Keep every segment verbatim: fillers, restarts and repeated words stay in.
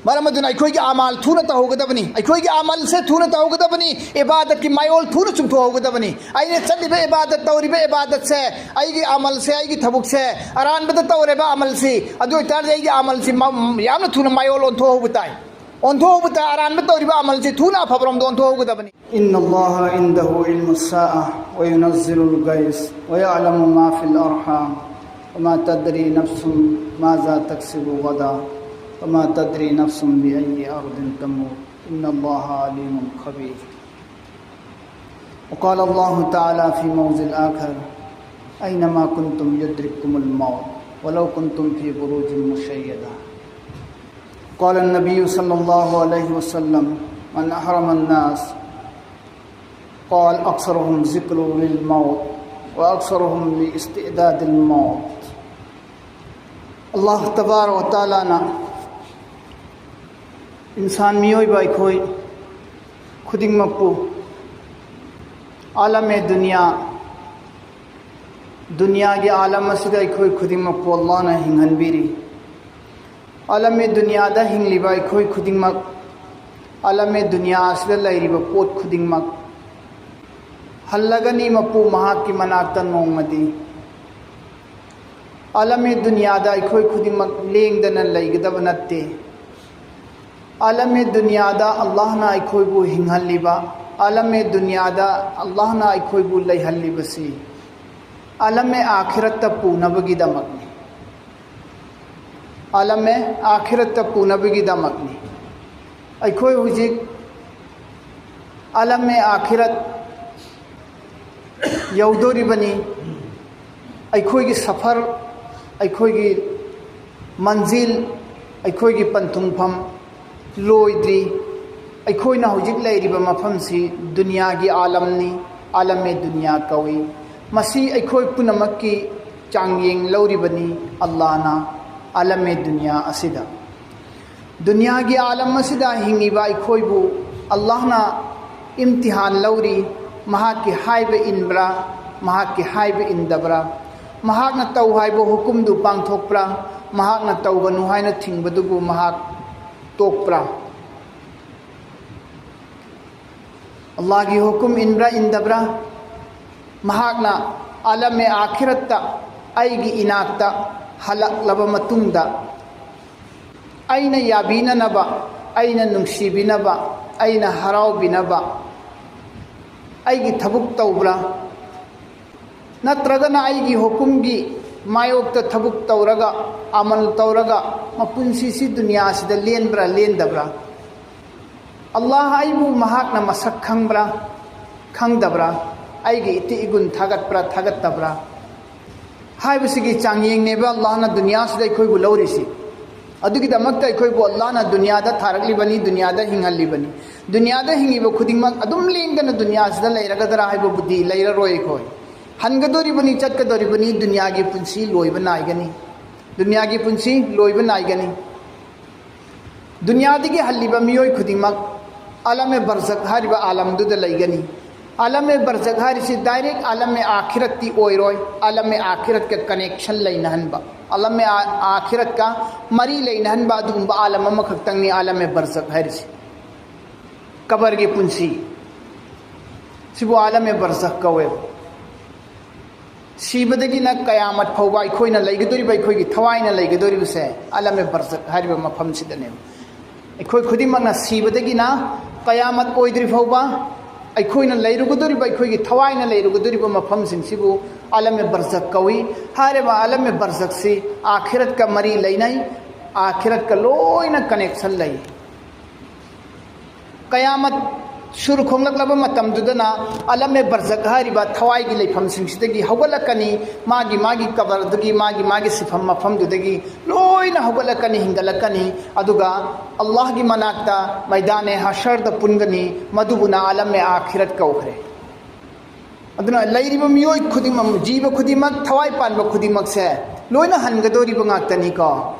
ꯃꯔꯝ ꯑꯗꯨꯅ ꯑꯩꯈꯣꯏꯒꯤ ꯑꯃꯥꯜ ꯊꯨꯅ ꯇꯧꯍꯧꯒꯗꯕꯅꯤ꯫ ꯑꯩꯈꯣꯏꯒꯤ ꯑꯃꯜꯁꯦ ꯊꯨꯅ ꯇꯧꯍꯧꯒꯗꯕꯅꯤ꯫ ꯏꯕꯥꯗꯠꯀꯤ ꯃꯌꯣꯜ ꯊꯨꯅ ꯆꯨꯝꯊꯣꯛꯍꯧꯒꯗꯕꯅꯤ꯫ ꯑꯩꯅ ꯆꯠꯂꯤꯕ ꯏꯕꯥꯗꯠ, ꯇꯧꯔꯤꯕ ꯏꯕꯥꯗꯠꯁꯦ, ꯑꯩꯒꯤ ꯑꯃꯜꯁꯦ, ꯑꯩꯒꯤ ꯊꯕꯛꯁꯦ, ꯑꯔꯥꯟꯕꯗ ꯇꯧꯔꯦꯕ ꯑꯃꯜꯁꯤ, ꯑꯗꯨ ꯑꯣꯏꯇꯥꯔꯗꯤ ꯑꯩꯒꯤ ꯑꯃꯜꯁꯤ ꯃ-, ꯌꯥꯝꯅ ꯊꯨꯅ ꯃꯌꯣꯜ ꯑꯣꯟꯊꯣꯛꯍꯧꯕ ꯇꯥꯏ꯫ ꯑꯣꯟꯊꯣꯛꯍꯧꯕ ꯇꯥꯏ꯫ ꯑꯔꯥꯟꯕ ꯇꯧꯔꯤꯕ ꯑꯃꯜꯁꯤ ꯊꯨꯅ ꯑꯐꯕꯔꯣꯝꯗ ꯑꯣꯟꯊꯣꯛꯍꯧꯒꯗꯕꯅꯤ꯫ إن الله عنده علم الساعة وينزل الغيث ويعلم ما في الأرحام وما تدري نفس ماذا تكسب غدا وما تدري نفس بأي أرض تموت إن الله عليم خبير. وقال الله تعالى في موضع آخر: أينما كنتم يدرككم الموت ولو كنتم في بروج مشيدة. قال النبي صلى الله عليه وسلم: من أحرم الناس، قال: أكثرهم ذكرا للموت وأكثرهم لاستعداد الموت. ꯑꯜꯂꯥꯍ ꯇꯕꯥꯔꯛ ꯋ ꯇꯥꯂꯥꯅ ꯏꯟꯁꯥꯟ, ꯃꯤꯑꯣꯏꯕ ꯑꯩꯈꯣꯏ ꯈꯨꯗꯤꯡꯃꯛꯄꯨ ꯑꯥꯂꯝ-ꯏ-ꯗꯨꯅꯤꯌꯥ, ꯗꯨꯅꯤꯌꯥꯒꯤ ꯑꯥꯂꯝ ꯑꯁꯤꯗ ꯑꯩꯈꯣꯏ ꯈꯨꯗꯤꯡꯃꯛꯄꯨ ꯑꯜꯂꯥꯍꯅ ꯍꯤꯡꯍꯟꯕꯤꯔꯤ꯫ ꯑꯥꯂꯝ-ꯏ-ꯗꯨꯅꯤꯌꯥꯗ ꯍꯤꯡꯂꯤꯕ ꯑꯩꯈꯣꯏ ꯈꯨꯗꯤꯡꯃꯛ, ꯑꯥꯂꯝ-ꯏ-ꯗꯨꯅꯤꯌꯥ ꯑꯁꯤꯗ ꯂꯩꯔꯤꯕ ꯄꯣꯠ ꯈꯨꯗꯤꯡꯃꯛ ꯍꯜꯂꯒꯅꯤ ꯃꯄꯨ ꯃꯍꯥꯛꯀꯤ ꯃꯅꯥꯛꯇ ꯅꯣꯡꯃꯗꯤ꯫ ꯑꯥꯂꯝ-ꯏ-ꯗꯨꯅꯤꯌꯥꯗ ꯑꯩꯈꯣꯏ ꯈꯨꯗꯤꯡꯃꯛ ꯂꯦꯡꯗꯅ ꯂꯩꯒꯗꯕ ꯅꯠꯇꯦ꯫ ꯑꯥꯂꯝ-ꯏ-ꯗꯨꯅꯤꯌꯥꯗ ꯑꯜꯂꯥꯍꯅ ꯑꯩꯈꯣꯏꯕꯨ ꯍꯤꯡꯍꯜꯂꯤꯕ, ꯑꯥꯂꯝ-ꯏ-ꯗꯨꯅꯤꯌꯥꯗ ꯑꯜꯂꯥꯍꯅ ꯑꯩꯈꯣꯏꯕꯨ ꯂꯩꯍꯜꯂꯤꯕꯁꯤ ꯑꯥꯂꯝ-ꯏ-ꯑꯥꯈꯤꯔꯠꯇ ꯄꯨꯅꯕꯒꯤꯗꯃꯛꯅꯤ꯫ ꯑꯥꯂꯝ-ꯏ-ꯑꯥꯈꯤꯔꯠꯇ ꯄꯨꯅꯕꯒꯤꯗꯃꯛꯅꯤ꯫ ꯑꯩꯈꯣꯏ ꯍꯧꯖꯤꯛ ꯑꯥꯂꯝ-ꯏ-, ꯑꯥꯈꯤꯔꯠ ꯌꯧꯗꯣꯔꯤꯕꯅꯤ꯫ ꯑꯩꯈꯣꯏꯒꯤ ꯁꯐꯔ, ꯑꯩꯈꯣꯏꯒꯤ ꯃꯟꯖꯤꯜ, ꯑꯩꯈꯣꯏꯒꯤ ꯄꯟꯊꯨꯡꯐꯝ ꯂꯣꯏꯗ꯭ꯔꯤ꯫ ꯑꯩꯈꯣꯏꯅ ꯍꯧꯖꯤꯛ ꯂꯩꯔꯤꯕ ꯃꯐꯝꯁꯤ ꯗꯨꯅꯤꯌꯥꯒꯤ ꯑꯥꯂꯝꯅꯤ, ꯑꯥꯂꯝ-ꯏ-ꯗꯨꯅꯤꯌꯥ ꯀꯧꯏ꯫ ꯃꯁꯤ ꯑꯩꯈꯣꯏ ꯄꯨꯝꯅꯃꯛꯀꯤ ꯆꯥꯡꯌꯦꯡ ꯂꯧꯔꯤꯕꯅꯤ ꯑꯜꯂꯥꯍꯅ ꯑꯥꯂꯝ-ꯏ-ꯗꯨꯅꯤꯌꯥ ꯑꯁꯤꯗ꯫ ꯗꯨꯅꯤꯌꯥꯒꯤ ꯑꯥꯂꯝ ꯑꯁꯤꯗ ꯍꯤꯡꯉꯤꯕ ꯑꯩꯈꯣꯏꯕꯨ ꯑꯜꯂꯥꯍꯅ ꯏꯝꯇꯤꯍꯥꯟ ꯂꯧꯔꯤ꯫ ꯃꯍꯥꯛꯀꯤ ꯍꯥꯏꯕ ꯏꯟꯕ꯭ꯔꯥ, ꯃꯍꯥꯛꯀꯤ ꯍꯥꯏꯕ ꯏꯟꯗꯕ꯭ꯔꯥ? ꯃꯍꯥꯛꯅ ꯇꯧ ꯍꯥꯏꯕ ꯍꯨꯀꯨꯝꯗꯨ ꯄꯥꯡꯊꯣꯛꯄ꯭ꯔꯥ? ꯃꯍꯥꯛꯅ ꯇꯧꯒꯅꯨ ꯍꯥꯏꯅ ꯊꯤꯡꯕꯗꯨꯕꯨ ꯃꯍꯥꯛ ꯇꯣꯛꯄ꯭ꯔꯥ? ꯑꯜꯂꯥꯍꯒꯤ ꯍꯨꯀꯨꯝ ꯏꯟꯕ꯭ꯔꯥ, ꯏꯟꯗꯕ꯭ꯔꯥ? ꯃꯍꯥꯛꯅ ꯑꯥꯂꯝ ꯑꯦ ꯑꯥꯈꯤꯔꯠꯇ ꯑꯩꯒꯤ ꯏꯅꯥꯛꯇ ꯍꯜꯂꯛꯂꯕ ꯃꯇꯨꯡꯗ, ꯑꯩꯅ ꯌꯥꯕꯤꯅꯅꯕ, ꯑꯩꯅ ꯅꯨꯡꯁꯤꯕꯤꯅꯕ, ꯑꯩꯅ ꯍꯔꯥꯎꯕꯤꯅꯕ ꯑꯩꯒꯤ ꯊꯕꯛ ꯇꯧꯕ꯭ꯔꯥ? ꯅꯠꯇ꯭ꯔꯒꯅ ꯑꯩꯒꯤ ꯍꯨꯀꯨꯝꯒꯤ ꯃꯥꯌꯣꯛꯇ ꯊꯕꯛ ꯇꯧꯔꯒ, ꯑꯃꯜ ꯇꯧꯔꯒ, ꯃꯄꯨꯟꯁꯤꯁꯤ ꯗꯨꯅꯤꯌꯥꯁꯤꯗ ꯂꯦꯟꯕ꯭ꯔꯥ, ꯂꯦꯟꯗꯕ꯭ꯔꯥ? ꯑꯜꯂꯥꯍ ꯑꯩꯕꯨ ꯃꯍꯥꯛꯅ ꯃꯁꯛ ꯈꯪꯕ꯭ꯔꯥ, ꯈꯪꯗꯕ꯭ꯔꯥ? ꯑꯩꯒꯤ ꯏꯇꯤ ꯏꯒꯨꯟ ꯊꯥꯒꯠꯄ꯭ꯔꯥ, ꯊꯥꯒꯠꯇꯕ꯭ꯔꯥ? ꯍꯥꯏꯕꯁꯤꯒꯤ ꯆꯥꯡꯌꯦꯡꯅꯦꯕ ꯑꯜꯂꯥꯍꯅ ꯗꯨꯅꯤꯌꯥꯁꯤꯗ ꯑꯩꯈꯣꯏꯕꯨ ꯂꯧꯔꯤꯁꯤ꯫ ꯑꯗꯨꯒꯤꯗꯃꯛꯇ ꯑꯩꯈꯣꯏꯕꯨ ꯑꯜꯂꯥꯍꯅ ꯗꯨꯅꯤꯌꯥꯗ ꯊꯥꯔꯛꯂꯤꯕꯅꯤ, ꯗꯨꯅꯤꯌꯥꯗ ꯍꯤꯡꯍꯜꯂꯤꯕꯅꯤ꯫ ꯗꯨꯅꯤꯌꯥꯗ ꯍꯤꯡꯉꯤꯕ ꯈꯨꯗꯤꯡꯃꯛ ꯑꯗꯨꯝ ꯂꯦꯡꯗꯅ ꯗꯨꯅꯤꯌꯥꯁꯤꯗ ꯂꯩꯔꯒꯗ꯭ꯔꯥ ꯍꯥꯏꯕꯕꯨꯗꯤ ꯂꯩꯔꯔꯣꯏ ꯑꯩꯈꯣꯏ꯫ ꯍꯟꯒꯗꯣꯔꯤꯕꯅꯤ, ꯆꯠꯀꯗꯣꯔꯤꯕꯅꯤ, ꯗꯨꯅꯤꯌꯥꯒꯤ ꯄꯨꯟꯁꯤ ꯂꯣꯏꯕ ꯅꯥꯏꯒꯅꯤ꯫ ꯗꯨꯅꯤꯌꯥꯒꯤ ꯄꯨꯟꯁꯤ ꯂꯣꯏꯕ ꯅꯥꯏꯒꯅꯤ꯫ ꯗꯨꯅꯤꯌꯥꯗꯒꯤ ꯍꯜꯂꯤꯕ ꯃꯤꯑꯣꯏ ꯈꯨꯗꯤꯡꯃꯛ ꯑꯥꯂꯝ ꯑꯦ ꯕꯔꯖꯛ ꯍꯥꯏꯔꯤꯕ ꯑꯥꯂꯝꯗꯨꯗ ꯂꯩꯒꯅꯤ꯫ ꯑꯥꯂꯝ ꯑꯦ ꯕꯔꯖꯛ ꯍꯥꯏꯔꯤꯁꯤ ꯗꯥꯏꯔꯦꯛ ꯑꯥꯂꯝ ꯑꯦ ꯑꯥꯈꯤꯔꯠꯇꯤ ꯑꯣꯏꯔꯣꯏ, ꯑꯥꯂꯝ ꯑꯦ ꯑꯥꯈꯤꯔꯠꯀ ꯀꯅꯦꯛꯁꯟ ꯂꯩꯅꯍꯟꯕ, ꯑꯥꯂꯝ ꯑꯦ ꯑꯥ-, ꯑꯥꯈꯤꯔꯠꯀ ꯃꯔꯤ ꯂꯩꯅꯍꯟꯕ ꯑꯗꯨꯒꯨꯝꯕ ꯑꯥꯂꯝ ꯑꯃꯈꯛꯇꯪꯅꯤ ꯑꯥꯂꯝ ꯑꯦ ꯕꯔꯖꯛ ꯍꯥꯏꯔꯤꯁꯤ꯫ ꯀꯕꯔꯒꯤ ꯄꯨꯟꯁꯤ, ꯁꯤꯕꯨ ꯑꯥꯂꯝ ꯑꯦ ꯕꯔꯖꯛ ꯀꯧꯋꯦꯕ꯫ ꯁꯤꯕꯗꯒꯤꯅ ꯀꯌꯥꯃꯠ ꯐꯥꯎꯕ ꯑꯩꯈꯣꯏꯅ ꯂꯩꯒꯗꯧꯔꯤꯕ, ꯑꯩꯈꯣꯏꯒꯤ ꯊꯋꯥꯏꯅ ꯂꯩꯒꯗꯧꯔꯤꯕꯁꯦ ꯑꯥꯂꯝ ꯑꯦ ꯕꯔꯖꯛ ꯍꯥꯏꯔꯤꯕ ꯃꯐꯝꯁꯤꯗꯅꯦꯕ꯫ ꯑꯩꯈꯣꯏ ꯈꯨꯗꯤꯡꯃꯛꯅ ꯁꯤꯕꯗꯒꯤꯅ ꯀꯌꯥꯃꯠ ꯑꯣꯏꯗ꯭ꯔꯤ ꯐꯥꯎꯕ ꯑꯩꯈꯣꯏꯅ ꯂꯩꯔꯨꯒꯗꯧꯔꯤꯕ, ꯑꯩꯈꯣꯏꯒꯤ ꯊꯋꯥꯏꯅ ꯂꯩꯔꯨꯒꯗꯧꯔꯤꯕ ꯃꯐꯝꯁꯤꯡꯁꯤꯕꯨ ꯑꯥꯂꯝ ꯑꯦ ꯕꯔꯖꯛ ꯀꯧꯏ꯫ ꯍꯥꯏꯔꯤꯕ ꯑꯥꯂꯝ ꯑꯦ ꯕꯔꯖꯛꯁꯤ ꯑꯥꯈꯤꯔꯠꯀ ꯃꯔꯤ ꯂꯩꯅꯩ, ꯑꯥꯈꯤꯔꯠꯀ ꯂꯣꯏꯅ ꯀꯅꯦꯛꯁꯟ ꯂꯩ꯫ ꯀꯌꯥꯃꯠ ꯁꯨꯔ ꯈꯣꯡꯂꯛꯂꯕ ꯃꯇꯝꯗꯨꯗꯅ ꯑꯥꯂꯝ ꯑꯦ ꯕꯔꯖꯛ ꯍꯥꯏꯔꯤꯕ ꯊꯋꯥꯏꯒꯤ ꯂꯩꯐꯝꯁꯤꯡꯁꯤꯗꯒꯤ ꯍꯧꯒꯠꯂꯛꯀꯅꯤ, ꯃꯥꯒꯤ ꯃꯥꯒꯤ ꯀꯕꯔꯗꯨꯒꯤ, ꯃꯥꯒꯤ ꯃꯥꯒꯤ ꯁꯤꯐꯝ ꯃꯐꯝꯗꯨꯗꯒꯤ ꯂꯣꯏꯅ ꯍꯧꯒꯠꯂꯛꯀꯅꯤ, ꯍꯤꯡꯒꯠꯂꯛꯀꯅꯤ꯫ ꯑꯗꯨꯒ ꯑꯜꯂꯥꯍꯒꯤ ꯃꯅꯥꯛꯇ ꯃꯩꯗꯥꯟ ꯑꯦ ꯍꯁꯔꯗ ꯄꯨꯟꯒꯅꯤ, ꯃꯗꯨꯕꯨꯅ ꯑꯥꯂꯝ ꯑꯦ ꯑꯥꯈꯤꯔꯠ ꯀꯧꯈ꯭ꯔꯦ꯫ ꯑꯗꯨꯅ ꯂꯩꯔꯤꯕ ꯃꯤꯑꯣꯏ ꯈꯨꯗꯤꯡꯃꯛ, ꯖꯤꯕ ꯈꯨꯗꯤꯡꯃꯛ, ꯊꯋꯥꯏ ꯄꯥꯟꯕ ꯈꯨꯗꯤꯡꯃꯛꯁꯦ ꯂꯣꯏꯅ ꯍꯟꯒꯗꯧꯔꯤꯕ ꯉꯥꯛꯇꯅꯤꯀꯣ꯫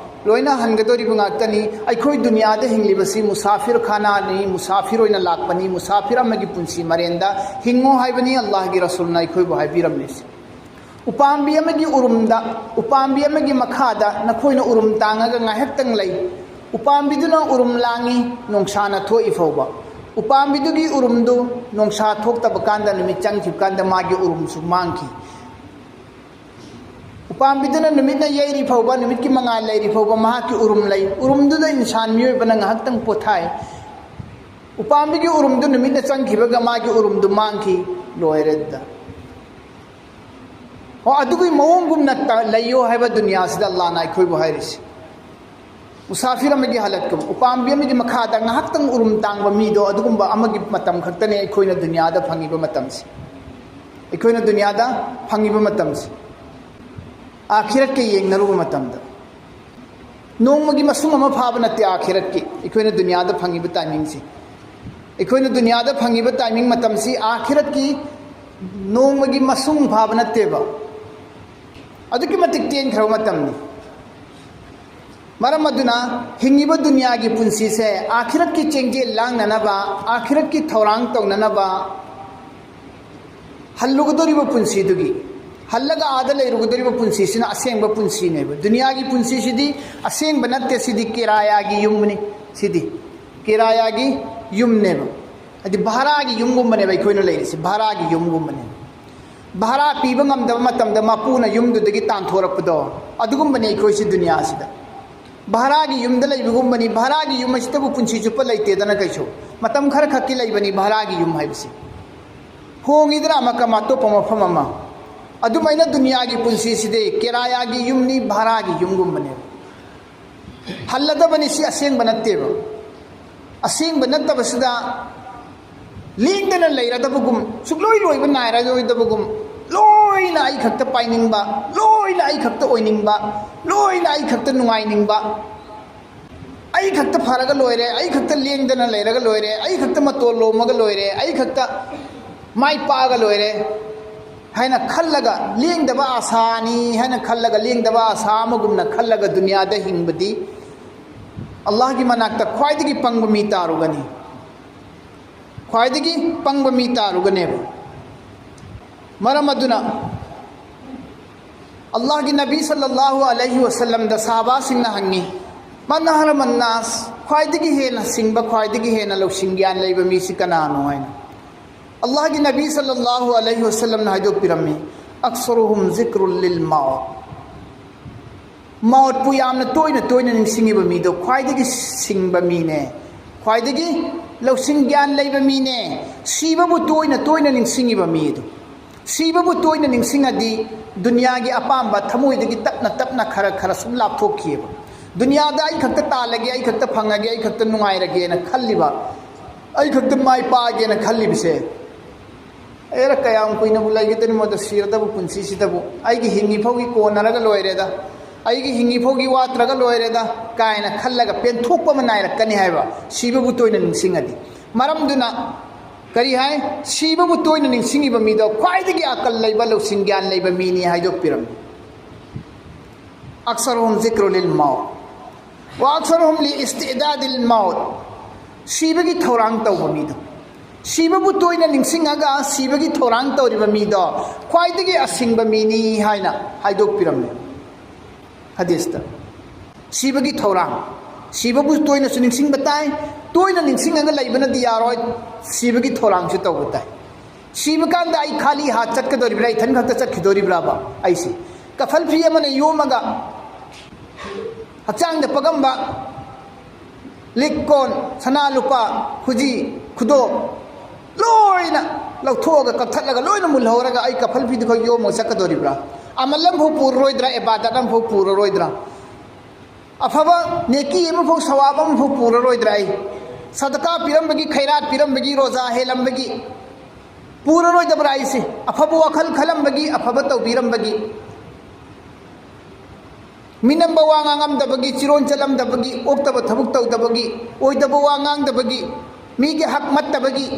ꯂꯣꯏꯅ ꯍꯟꯒꯗꯧꯔꯤꯕ ꯉꯥꯛꯇꯅꯤ꯫ ꯑꯩꯈꯣꯏ ꯗꯨꯅꯤꯌꯥꯗ ꯍꯤꯡꯂꯤꯕꯁꯤ ꯃꯨꯁꯥꯐꯤꯔ ꯈꯥꯅꯥꯅꯤ, ꯃꯨꯁꯥꯐꯤꯔ ꯑꯣꯏꯅ ꯂꯥꯛꯄꯅꯤ, ꯃꯨꯁꯥꯐꯤꯔ ꯑꯃꯒꯤ ꯄꯨꯟꯁꯤ ꯃꯔꯦꯟꯗ ꯍꯤꯡꯉꯣ ꯍꯥꯏꯕꯅꯤ ꯑꯜꯂꯥꯍꯒꯤ ꯔꯁꯨꯜꯅ ꯑꯩꯈꯣꯏꯕꯨ ꯍꯥꯏꯕꯤꯔꯝꯂꯤꯁꯤ꯫ ꯎꯄꯥꯝꯕꯤ ꯑꯃꯒꯤ ꯎꯔꯨꯝꯗ, ꯎꯄꯥꯝꯕꯤ ꯑꯃꯒꯤ ꯃꯈꯥꯗ ꯅꯈꯣꯏꯅ ꯎꯔꯨꯝ ꯇꯥꯡꯉꯒ ꯉꯥꯏꯍꯥꯛꯇꯪ ꯂꯩ꯫ ꯎꯄꯥꯝꯕꯤꯗꯨꯅ ꯎꯔꯨꯝ ꯂꯥꯡꯉꯤ, ꯅꯣꯡꯁꯥꯅ ꯊꯣꯛꯏ ꯐꯥꯎꯕ꯫ ꯎꯄꯥꯝꯕꯤꯗꯨꯒꯤ ꯎꯔꯨꯝꯗꯨ ꯅꯣꯡꯁꯥ ꯊꯣꯛꯇꯕ ꯀꯥꯟꯗ, ꯅꯨꯃꯤꯠ ꯆꯪꯈꯤꯕ ꯀꯥꯟꯗ ꯃꯥꯒꯤ ꯎꯔꯨꯝꯁꯨ ꯃꯥꯡꯈꯤ꯫ ꯎꯄꯥꯝꯕꯤꯗꯨꯅ ꯅꯨꯃꯤꯠꯅ ꯌꯩꯔꯤ ꯐꯥꯎꯕ, ꯅꯨꯃꯤꯠꯀꯤ ꯃꯉꯥꯜ ꯂꯩꯔꯤ ꯐꯥꯎꯕ ꯃꯍꯥꯛꯀꯤ ꯎꯔꯨꯝ ꯂꯩ꯫ ꯎꯔꯨꯝꯗꯨꯗ ꯏꯟꯁꯥꯟ ꯃꯤꯑꯣꯏꯕꯅ ꯉꯥꯏꯍꯥꯛꯇꯪ ꯄꯣꯊꯥꯏ꯫ ꯎꯄꯥꯝꯕꯤꯒꯤ ꯎꯔꯨꯝꯗꯨ ꯅꯨꯃꯤꯠꯅ ꯆꯪꯈꯤꯕꯒ ꯃꯥꯒꯤ ꯎꯔꯨꯝꯗꯨ ꯃꯥꯡꯈꯤ, ꯂꯣꯏꯔꯦ ꯑꯗꯨꯗ꯫ ꯍꯣ, ꯑꯗꯨꯒꯤ ꯃꯑꯣꯡꯒꯨꯝꯅ ꯇ-, ꯂꯩꯌꯣ ꯍꯥꯏꯕ ꯗꯨꯅꯤꯌꯥꯁꯤꯗ ꯑꯜꯂꯥꯍꯅ ꯑꯩꯈꯣꯏꯕꯨ ꯍꯥꯏꯔꯤꯁꯤ꯫ ꯃꯨꯁꯥꯐꯤꯔ ꯑꯃꯒꯤ ꯍꯥꯂꯠꯀꯨꯝ, ꯎꯄꯥꯝꯕꯤ ꯑꯃꯒꯤ ꯃꯈꯥꯗ ꯉꯥꯏꯍꯥꯛꯇꯪ ꯎꯔꯨꯝ ꯇꯥꯡꯕ ꯃꯤꯗꯣ, ꯑꯗꯨꯒꯨꯝꯕ ꯑꯃꯒꯤ ꯃꯇꯝ ꯈꯛꯇꯅꯦ ꯑꯩꯈꯣꯏꯅ ꯗꯨꯅꯤꯌꯥꯗ ꯐꯪꯉꯤꯕ ꯃꯇꯝꯁꯤ꯫ ꯑꯩꯈꯣꯏꯅ ꯗꯨꯅꯤꯌꯥꯗ ꯐꯪꯉꯤꯕ ꯃꯇꯝꯁꯤ꯫ ꯑꯥꯈꯤꯔꯠꯀ ꯌꯦꯡꯅꯔꯨꯕ ꯃꯇꯝꯗ, ꯅꯣꯡꯃꯒꯤ ꯃꯁꯨꯡ ꯑꯃ ꯐꯥꯕ ꯅꯠꯇꯦ ꯑꯥꯈꯤꯔꯠꯀꯤ, ꯑꯩꯈꯣꯏꯅ ꯗꯨꯅꯤꯌꯥꯗ ꯐꯪꯉꯤꯕ ꯇꯥꯏꯃꯤꯡꯁꯤ꯫ ꯑꯩꯈꯣꯏꯅ ꯗꯨꯅꯤꯌꯥꯗ ꯐꯪꯉꯤꯕ ꯇꯥꯏꯃꯤꯡ ꯃꯇꯝꯁꯤ ꯑꯥꯈꯤꯔꯠꯀꯤ ꯅꯣꯡꯃꯒꯤ ꯃꯁꯨꯡ ꯐꯥꯕ ꯅꯠꯇꯦꯕ, ꯑꯗꯨꯛꯀꯤ ꯃꯇꯤꯛ ꯇꯦꯟꯈ꯭ꯔꯕ ꯃꯇꯝꯅꯤ꯫ ꯃꯔꯝ ꯑꯗꯨꯅ ꯍꯤꯡꯉꯤꯕ ꯗꯨꯅꯤꯌꯥꯒꯤ ꯄꯨꯟꯁꯤꯁꯦ ꯑꯥꯈꯤꯔꯠꯀꯤ ꯆꯦꯡꯖꯦꯜ ꯂꯥꯡꯅꯅꯕ, ꯑꯥꯈꯤꯔꯠꯀꯤ ꯊꯧꯔꯥꯡ ꯇꯧꯅꯅꯕ, ꯍꯜꯂꯨꯒꯗꯧꯔꯤꯕ ꯄꯨꯟꯁꯤꯗꯨꯒꯤ, ꯍꯜꯂꯒ ꯑꯥꯗ ꯂꯩꯔꯨꯒꯗꯧꯔꯤꯕ ꯄꯨꯟꯁꯤꯁꯤꯅ ꯑꯁꯦꯡꯕ ꯄꯨꯟꯁꯤꯅꯦꯕ꯫ ꯗꯨꯅꯤꯌꯥꯒꯤ ꯄꯨꯟꯁꯤꯁꯤꯗꯤ ꯑꯁꯦꯡꯕ ꯅꯠꯇꯦ, ꯁꯤꯗꯤ ꯀꯤꯔꯥꯌꯥꯒꯤ ꯌꯨꯝꯅꯤ꯫ ꯁꯤꯗꯤ ꯀꯤꯔꯥꯌꯥꯒꯤ ꯌꯨꯝꯅꯦꯕ, ꯍꯥꯏꯗꯤ ꯚꯥꯔꯥꯒꯤ ꯌꯨꯝꯒꯨꯝꯕꯅꯦꯕ ꯑꯩꯈꯣꯏꯅ ꯂꯩꯔꯤꯁꯦ, ꯚꯥꯔꯥꯒꯤ ꯌꯨꯝꯒꯨꯝꯕꯅꯦ꯫ ꯚꯥꯔꯥ ꯄꯤꯕ ꯉꯝꯗꯕ ꯃꯇꯝꯗ ꯃꯄꯨꯅ ꯌꯨꯝꯗꯨꯗꯒꯤ ꯇꯥꯟꯊꯣꯔꯛꯄꯗꯣ, ꯑꯗꯨꯒꯨꯝꯕꯅꯦ ꯑꯩꯈꯣꯏꯁꯤ ꯗꯨꯅꯤꯌꯥꯁꯤꯗ꯫ ꯚꯥꯔꯥꯒꯤ ꯌꯨꯝꯗ ꯂꯩꯕꯒꯨꯝꯕꯅꯤ꯫ ꯚꯥꯔꯥꯒꯤ ꯌꯨꯝ ꯑꯁꯤꯗꯕꯨ ꯄꯨꯟꯁꯤ ꯆꯨꯞꯄ ꯂꯩꯇꯦꯗꯅ ꯀꯩꯁꯨ, ꯃꯇꯝ ꯈꯔ ꯈꯛꯀꯤ ꯂꯩꯕꯅꯤ ꯚꯥꯔꯥꯒꯤ ꯌꯨꯝ ꯍꯥꯏꯕꯁꯤ꯫ ꯍꯣꯡꯉꯤꯗꯅ ꯑꯃꯒ ꯑꯃ, ꯑꯇꯣꯞꯄ ꯃꯐꯝ ꯑꯃ꯫ ꯑꯗꯨꯃꯥꯏꯅ ꯗꯨꯅꯤꯌꯥꯒꯤ ꯄꯨꯟꯁꯤꯁꯤꯗꯤ ꯀꯤꯔꯥꯌꯥꯒꯤ ꯌꯨꯝꯅꯤ, ꯚꯥꯔꯥꯒꯤ ꯌꯨꯝꯒꯨꯝꯕꯅꯦꯕ꯫ ꯍꯜꯂꯗꯕꯅꯤ, ꯁꯤ ꯑꯁꯦꯡꯕ ꯅꯠꯇꯦꯕ꯫ ꯑꯁꯦꯡꯕ ꯅꯠꯇꯕꯁꯤꯗ ꯂꯦꯡꯗꯅ ꯂꯩꯔꯗꯕꯒꯨꯝ, ꯁꯨꯛꯂꯣꯏ ꯂꯣꯏꯕ ꯅꯥꯏꯔꯔꯣꯏꯗꯕꯒꯨꯝ, ꯂꯣꯏꯅ ꯑꯩ ꯈꯛꯇ ꯄꯥꯏꯅꯤꯡꯕ, ꯂꯣꯏꯅ ꯑꯩ ꯈꯛꯇ ꯑꯣꯏꯅꯤꯡꯕ, ꯂꯣꯏꯅ ꯑꯩ ꯈꯛꯇ ꯅꯨꯡꯉꯥꯏꯅꯤꯡꯕ, ꯑꯩ ꯈꯛꯇ ꯐꯔꯒ ꯂꯣꯏꯔꯦ, ꯑꯩ ꯈꯛꯇ ꯂꯦꯡꯗꯅ ꯂꯩꯔꯒ ꯂꯣꯏꯔꯦ, ꯑꯩ ꯈꯛꯇ ꯃꯇꯣꯜ ꯂꯣꯝꯃꯒ ꯂꯣꯏꯔꯦ, ꯑꯩ ꯈꯛꯇ ꯃꯥꯏ ꯄꯥꯛꯑꯒ ꯂꯣꯏꯔꯦ ꯍꯥꯏꯅ ꯈꯜꯂꯒ, ꯂꯦꯡꯗꯕ ꯑꯁꯥꯅꯤ ꯍꯥꯏꯅ ꯈꯜꯂꯒ, ꯂꯦꯡꯗꯕ ꯑꯁꯥ ꯑꯃꯒꯨꯝꯅ ꯈꯜꯂꯒ ꯗꯨꯅꯤꯌꯥꯗ ꯍꯤꯡꯕꯗꯤ ꯑꯜꯂꯥꯍꯒꯤ ꯃꯅꯥꯛꯇ ꯈ꯭ꯋꯥꯏꯗꯒꯤ ꯄꯪꯕ ꯃꯤ ꯇꯥꯔꯨꯒꯅꯤ꯫ ꯈ꯭ꯋꯥꯏꯗꯒꯤ ꯄꯪꯕ ꯃꯤ ꯇꯥꯔꯨꯒꯅꯦꯕ꯫ ꯃꯔꯝ ꯑꯗꯨꯅ ꯑꯜꯂꯥꯍꯒꯤ ꯅꯕꯤ ꯁꯜꯂꯜꯂꯥꯍꯨ ꯑꯂꯩꯍꯤ ꯋꯁꯜꯂꯝꯗ ꯁꯍꯥꯕꯥꯁꯤꯡꯅ ꯍꯪꯉꯤ, ꯃꯟ ꯑꯍꯔꯃꯟ ꯅꯥꯁ, ꯈ꯭ꯋꯥꯏꯗꯒꯤ ꯍꯦꯟꯅ ꯁꯤꯡꯕ, ꯈ꯭ꯋꯥꯏꯗꯒꯤ ꯍꯦꯟꯅ ꯂꯧꯁꯤꯡ ꯒ꯭ꯌꯥꯟ ꯂꯩꯕ ꯃꯤꯁꯤ ꯀꯅꯥꯅꯣ ꯍꯥꯏꯅ ꯑꯜꯂꯥꯍꯒꯤ ꯅꯕꯤ ꯁꯜꯂꯜꯂꯥꯍꯨ ꯑꯂꯩꯍꯤ ꯋꯥꯁꯜꯂꯝꯅ ꯍꯥꯏꯗꯣꯛꯄꯤꯔꯝꯃꯤ, "ꯑꯛꯁꯔꯨꯍꯨꯝ ꯖꯤꯀ꯭ꯔꯨꯜ ꯂꯤꯜ ꯃꯥꯎꯠ"꯫ ꯃꯥꯎꯠꯄꯨ ꯌꯥꯝꯅ ꯇꯣꯏꯅ ꯇꯣꯏꯅ ꯅꯤꯡꯁꯤꯡꯉꯤꯕ ꯃꯤꯗꯣ ꯈ꯭ꯋꯥꯏꯗꯒꯤ ꯁꯤꯡꯕ ꯃꯤꯅꯦ, ꯈ꯭ꯋꯥꯏꯗꯒꯤ ꯂꯧꯁꯤꯡ ꯒ꯭ꯌꯥꯟ ꯂꯩꯕ ꯃꯤꯅꯦ꯫ ꯁꯤꯕꯕꯨ ꯇꯣꯏꯅ ꯇꯣꯏꯅ ꯅꯤꯡꯁꯤꯡꯉꯤꯕ ꯃꯤꯗꯣ, ꯁꯤꯕꯕꯨ ꯇꯣꯏꯅ ꯅꯤꯡꯁꯤꯡꯉꯗꯤ ꯗꯨꯅꯤꯌꯥꯒꯤ ꯑꯄꯥꯝꯕ ꯊꯃꯣꯏꯗꯒꯤ ꯇꯞꯅ ꯇꯞꯅ ꯈꯔ ꯈꯔ ꯁꯨꯝ ꯂꯥꯞꯊꯣꯛꯈꯤꯑꯕ꯫ ꯗꯨꯅꯤꯌꯥꯗ ꯑꯩ ꯈꯛꯇ ꯇꯥꯜꯂꯒꯦ, ꯑꯩ ꯈꯛꯇ ꯐꯪꯉꯒꯦ, ꯑꯩ ꯈꯛꯇ ꯅꯨꯡꯉꯥꯏꯔꯒꯦꯅ ꯈꯜꯂꯤꯕ, ꯑꯩ ꯈꯛꯇ ꯃꯥꯏ ꯄꯥꯛꯑꯒꯦꯅ ꯈꯜꯂꯤꯕꯁꯦ, ꯑꯦꯔ, ꯀꯌꯥꯝ ꯀꯨꯏꯅꯕꯨ ꯂꯩꯒꯗꯣꯔꯤꯃꯣꯗ ꯁꯤꯔꯗꯕ ꯄꯨꯟꯁꯤꯁꯤꯗꯕꯨ? ꯑꯩꯒꯤ ꯍꯤꯡꯉꯤꯐꯥꯎꯒꯤ ꯀꯣꯟꯅꯔꯒ ꯂꯣꯏꯔꯦꯗ, ꯑꯩꯒꯤ ꯍꯤꯡꯉꯤꯐꯥꯎꯒꯤ ꯋꯥꯠꯇ꯭ꯔꯒ ꯂꯣꯏꯔꯦꯗ ꯀꯥꯏꯅ ꯈꯜꯂꯒ ꯄꯦꯟꯊꯣꯛꯄ ꯑꯃ ꯅꯥꯏꯔꯛꯀꯅꯤ ꯍꯥꯏꯕ, ꯁꯤꯕꯕꯨ ꯇꯣꯏꯅ ꯅꯤꯡꯁꯤꯡꯉꯗꯤ꯫ ꯃꯔꯝꯗꯨꯅ ꯀꯔꯤ ꯍꯥꯏ? ꯁꯤꯕꯕꯨ ꯇꯣꯏꯅ ꯅꯤꯡꯁꯤꯡꯉꯤꯕ ꯃꯤꯗꯣ ꯈ꯭ꯋꯥꯏꯗꯒꯤ ꯑꯀꯜ ꯂꯩꯕ, ꯂꯧꯁꯤꯡ ꯒ꯭ꯌꯥꯟ ꯂꯩꯕ ꯃꯤꯅꯤ ꯍꯥꯏꯗꯣꯛꯄꯤꯔꯝꯃꯤ꯫ "ꯑꯛꯁꯔꯨꯍꯨꯝ ꯖꯤꯀ꯭ꯔꯨ ꯂꯤꯜ ꯃꯥꯎꯠ, ꯋꯥ ꯑꯛꯁꯔꯨꯍꯨꯝ ꯂꯤ ꯏꯁꯇꯤꯗꯥꯗꯤꯜ ꯃꯥꯎꯠ"꯫ ꯁꯤꯕꯒꯤ ꯊꯧꯔꯥꯡ ꯇꯧꯕ ꯃꯤꯗꯣ, ꯁꯤꯕꯕꯨ ꯇꯣꯏꯅ ꯅꯤꯡꯁꯤꯡꯉꯒ ꯁꯤꯕꯒꯤ ꯊꯧꯔꯥꯡ ꯇꯧꯔꯤꯕ ꯃꯤꯗꯣ ꯈ꯭ꯋꯥꯏꯗꯒꯤ ꯑꯁꯤꯡꯕ ꯃꯤꯅꯤ ꯍꯥꯏꯅ ꯍꯥꯏꯗꯣꯛꯄꯤꯔꯝꯃꯤ ꯍꯗꯤꯁꯇ꯫ ꯁꯤꯕꯒꯤ ꯊꯧꯔꯥꯡ, ꯁꯤꯕꯕꯨ ꯇꯣꯏꯅꯁꯨ ꯅꯤꯡꯁꯤꯡꯕ ꯇꯥꯏ, ꯇꯣꯏꯅ ꯅꯤꯡꯁꯤꯡꯉꯒ ꯂꯩꯕꯅꯗꯤ ꯌꯥꯔꯣꯏ, ꯁꯤꯕꯒꯤ ꯊꯧꯔꯥꯡꯁꯨ ꯇꯧꯕ ꯇꯥꯏ꯫ ꯁꯤꯕ ꯀꯥꯟꯗ ꯑꯩ ꯈꯥꯂꯤ ꯍꯥꯠ ꯆꯠꯀꯗꯧꯔꯤꯕ꯭ꯔꯥ, ꯏꯊꯟ ꯈꯛꯇ ꯆꯠꯈꯤꯗꯧꯔꯤꯕ꯭ꯔꯥꯕ? ꯑꯩꯁꯦ ꯀꯐꯜ ꯐꯤ ꯑꯃꯅ ꯌꯣꯝꯃꯒ ꯍꯛꯆꯥꯡꯗ ꯄꯛꯑꯝꯕ ꯂꯤꯛ ꯀꯣꯟ, ꯁꯅꯥ ꯂꯨꯄꯥ, ꯈꯨꯖꯤ, ꯈꯨꯗꯣꯞ ꯂꯣꯏꯅ ꯂꯧꯊꯣꯛꯑꯒ, ꯀꯛꯊꯠꯂꯒ, ꯂꯣꯏꯅ ꯃꯨꯜꯍꯧꯔꯒ ꯑꯩ ꯀꯐꯜ ꯐꯤꯗꯨ ꯈꯛ ꯌꯣꯝꯃꯒ ꯆꯠꯀꯗꯧꯔꯤꯕ꯭ꯔꯥ? ꯑꯃꯜ ꯑꯃꯐꯥꯎ ꯄꯨꯔꯔꯣꯏꯗ꯭ꯔꯥ? ꯏꯕꯥꯗꯠ ꯑꯃꯐꯥꯎ ꯄꯨꯔꯔꯣꯏꯗ꯭ꯔꯥ? ꯑꯐꯕ ꯅꯦꯀꯤ ꯑꯃꯐꯥꯎ, ꯁꯋꯥꯕ ꯑꯃꯐꯥꯎ ꯄꯨꯔꯔꯣꯏꯗ꯭ꯔꯥ? ꯑꯩ ꯁꯗꯀꯥ ꯄꯤꯔꯝꯕꯒꯤ, ꯈꯩꯔꯥꯠ ꯄꯤꯔꯝꯕꯒꯤ, ꯔꯣꯖꯥ ꯍꯦꯜꯂꯝꯕꯒꯤ ꯄꯨꯔꯔꯣꯏꯗꯕ꯭ꯔꯥ? ꯑꯩꯁꯦ ꯑꯐꯕ ꯋꯥꯈꯜ ꯈꯜꯂꯝꯕꯒꯤ, ꯑꯐꯕ ꯇꯧꯕꯤꯔꯝꯕꯒꯤ, ꯃꯤꯅꯝꯕ ꯋꯥ ꯉꯥꯡꯉꯝꯗꯕꯒꯤ, ꯆꯤꯔꯣꯟ ꯆꯠꯂꯝꯗꯕꯒꯤ, ꯑꯣꯛꯇꯕ ꯊꯕꯛ ꯇꯧꯗꯕꯒꯤ, ꯑꯣꯏꯗꯕ ꯋꯥ ꯉꯥꯡꯗꯕꯒꯤ, ꯃꯤꯒꯤ ꯍꯛ ꯃꯠꯇꯕꯒꯤ,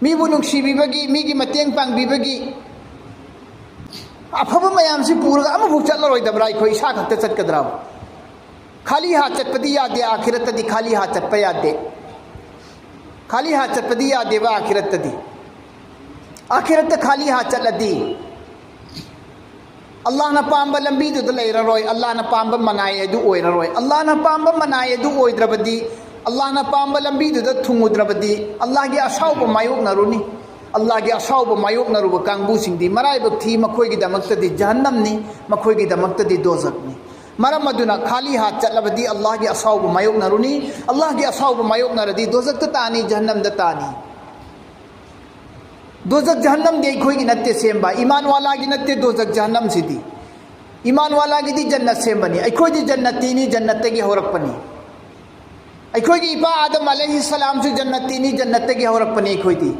ꯃꯤꯕꯨ ꯅꯨꯡꯁꯤꯕꯤꯕꯒꯤ, ꯃꯤꯒꯤ ꯃꯇꯦꯡ ꯄꯥꯡꯕꯤꯕꯒꯤ, ꯑꯐꯕ ꯃꯌꯥꯝꯁꯤ ꯄꯨꯔꯒ ꯑꯃꯐꯥꯎ ꯆꯠꯂꯔꯣꯏꯗꯕ꯭ꯔꯥ? ꯑꯩꯈꯣꯏ ꯏꯁꯥ ꯈꯛꯇ ꯆꯠꯀꯗ꯭ꯔꯥ? ꯈꯥꯂꯤ ꯍꯥꯠ ꯆꯠꯄꯗꯤ ꯌꯥꯗꯦ, ꯑꯥꯈꯤꯔꯠꯇꯗꯤ ꯈꯥꯂꯤ ꯍꯥꯠ ꯆꯠꯄ ꯌꯥꯗꯦ꯫ ꯈꯥꯂꯤ ꯍꯥꯠ ꯆꯠꯄꯗꯤ ꯌꯥꯗꯦꯕ ꯑꯥꯈꯤꯔꯠꯇꯗꯤ꯫ ꯑꯥꯈꯤꯔꯠꯇ ꯈꯥꯂꯤ ꯍꯥꯠ ꯆꯠꯂꯗꯤ ꯑꯜꯂꯥꯍꯅ ꯄꯥꯝꯕ ꯂꯝꯕꯤꯗꯨꯗ ꯂꯩꯔꯔꯣꯏ꯫ ꯑꯜꯂꯥꯍꯅ ꯄꯥꯝꯕ ꯃꯅꯥꯏ ꯑꯗꯨ ꯑꯣꯏꯔꯔꯣꯏ꯫ ꯑꯜꯂꯥꯍꯅ ꯄꯥꯝꯕ ꯃꯅꯥꯏ ꯑꯗꯨ ꯑꯣꯏꯗ꯭ꯔꯕꯗꯤ, ꯑꯜꯂꯥꯍꯅ ꯄꯥꯝꯕ ꯂꯝꯕꯤꯗꯨꯗ ꯊꯨꯡꯉꯨꯗ꯭ꯔꯕꯗꯤ, ꯑꯜꯂꯥꯍꯒꯤ ꯑꯁꯥꯎꯕ ꯃꯥꯌꯣꯛꯅꯔꯨꯅꯤ꯫ ꯑꯜꯂꯥꯍꯒꯤ ꯑꯁꯥꯎꯕ ꯃꯥꯌꯣꯛꯅꯔꯨꯕ ꯀꯥꯡꯕꯨꯁꯤꯡꯗꯤ ꯃꯔꯥꯏꯕꯛ ꯊꯤ, ꯃꯈꯣꯏꯒꯤꯗꯃꯛꯇꯗꯤ ꯖꯍꯟꯅꯝꯅꯤ, ꯃꯈꯣꯏꯒꯤꯗꯃꯛꯇꯗꯤ ꯗꯣꯖꯈꯅꯤ꯫ ꯃꯔꯝ ꯑꯗꯨꯅ ꯈꯥꯂꯤ ꯍꯥꯠ ꯆꯠꯂꯕꯗꯤ ꯑꯜꯂꯥꯍꯒꯤ ꯑꯁꯥꯎꯕ ꯃꯥꯌꯣꯛꯅꯔꯨꯅꯤ꯫ ꯑꯜꯂꯥꯍꯒꯤ ꯑꯁꯥꯎꯕ ꯃꯥꯌꯣꯛꯅꯔꯗꯤ ꯗꯣꯖꯛꯇ ꯇꯥꯅꯤ, ꯖꯍꯟꯅꯝꯗ ꯇꯥꯅꯤ꯫ ꯗꯣꯖꯛ ꯖꯍꯟꯅꯝꯗꯤ ꯑꯩꯈꯣꯏꯒꯤ ꯅꯠꯇꯦ ꯁꯦꯝꯕ, ꯏꯃꯥꯟ ꯋꯥꯂꯥꯒꯤ ꯅꯠꯇꯦ ꯗꯣꯖꯛ ꯖꯍꯟꯅꯝꯁꯤꯗꯤ꯫ ꯏꯃꯥꯟ ꯋꯥꯂꯥꯒꯤꯗꯤ ꯖꯟꯅꯠ ꯁꯦꯝꯕꯅꯤ꯫ ꯑꯩꯈꯣꯏꯗꯤ ꯖꯟꯅꯠꯇꯤꯅꯤ, ꯖꯟꯅꯠꯇꯒꯤ ꯍꯧꯔꯛꯄꯅꯤ꯫ ꯑꯩꯈꯣꯏꯒꯤ ꯏꯄꯥ ꯑꯥꯗꯝ ꯑꯂꯩꯍꯤ ꯁꯂꯥꯝꯁꯨ ꯖꯟꯅꯠꯇꯤꯅꯤ, ꯖꯟꯅꯠꯇꯒꯤ ꯍꯧꯔꯛꯄꯅꯤ ꯑꯩꯈꯣꯏꯗꯤ꯫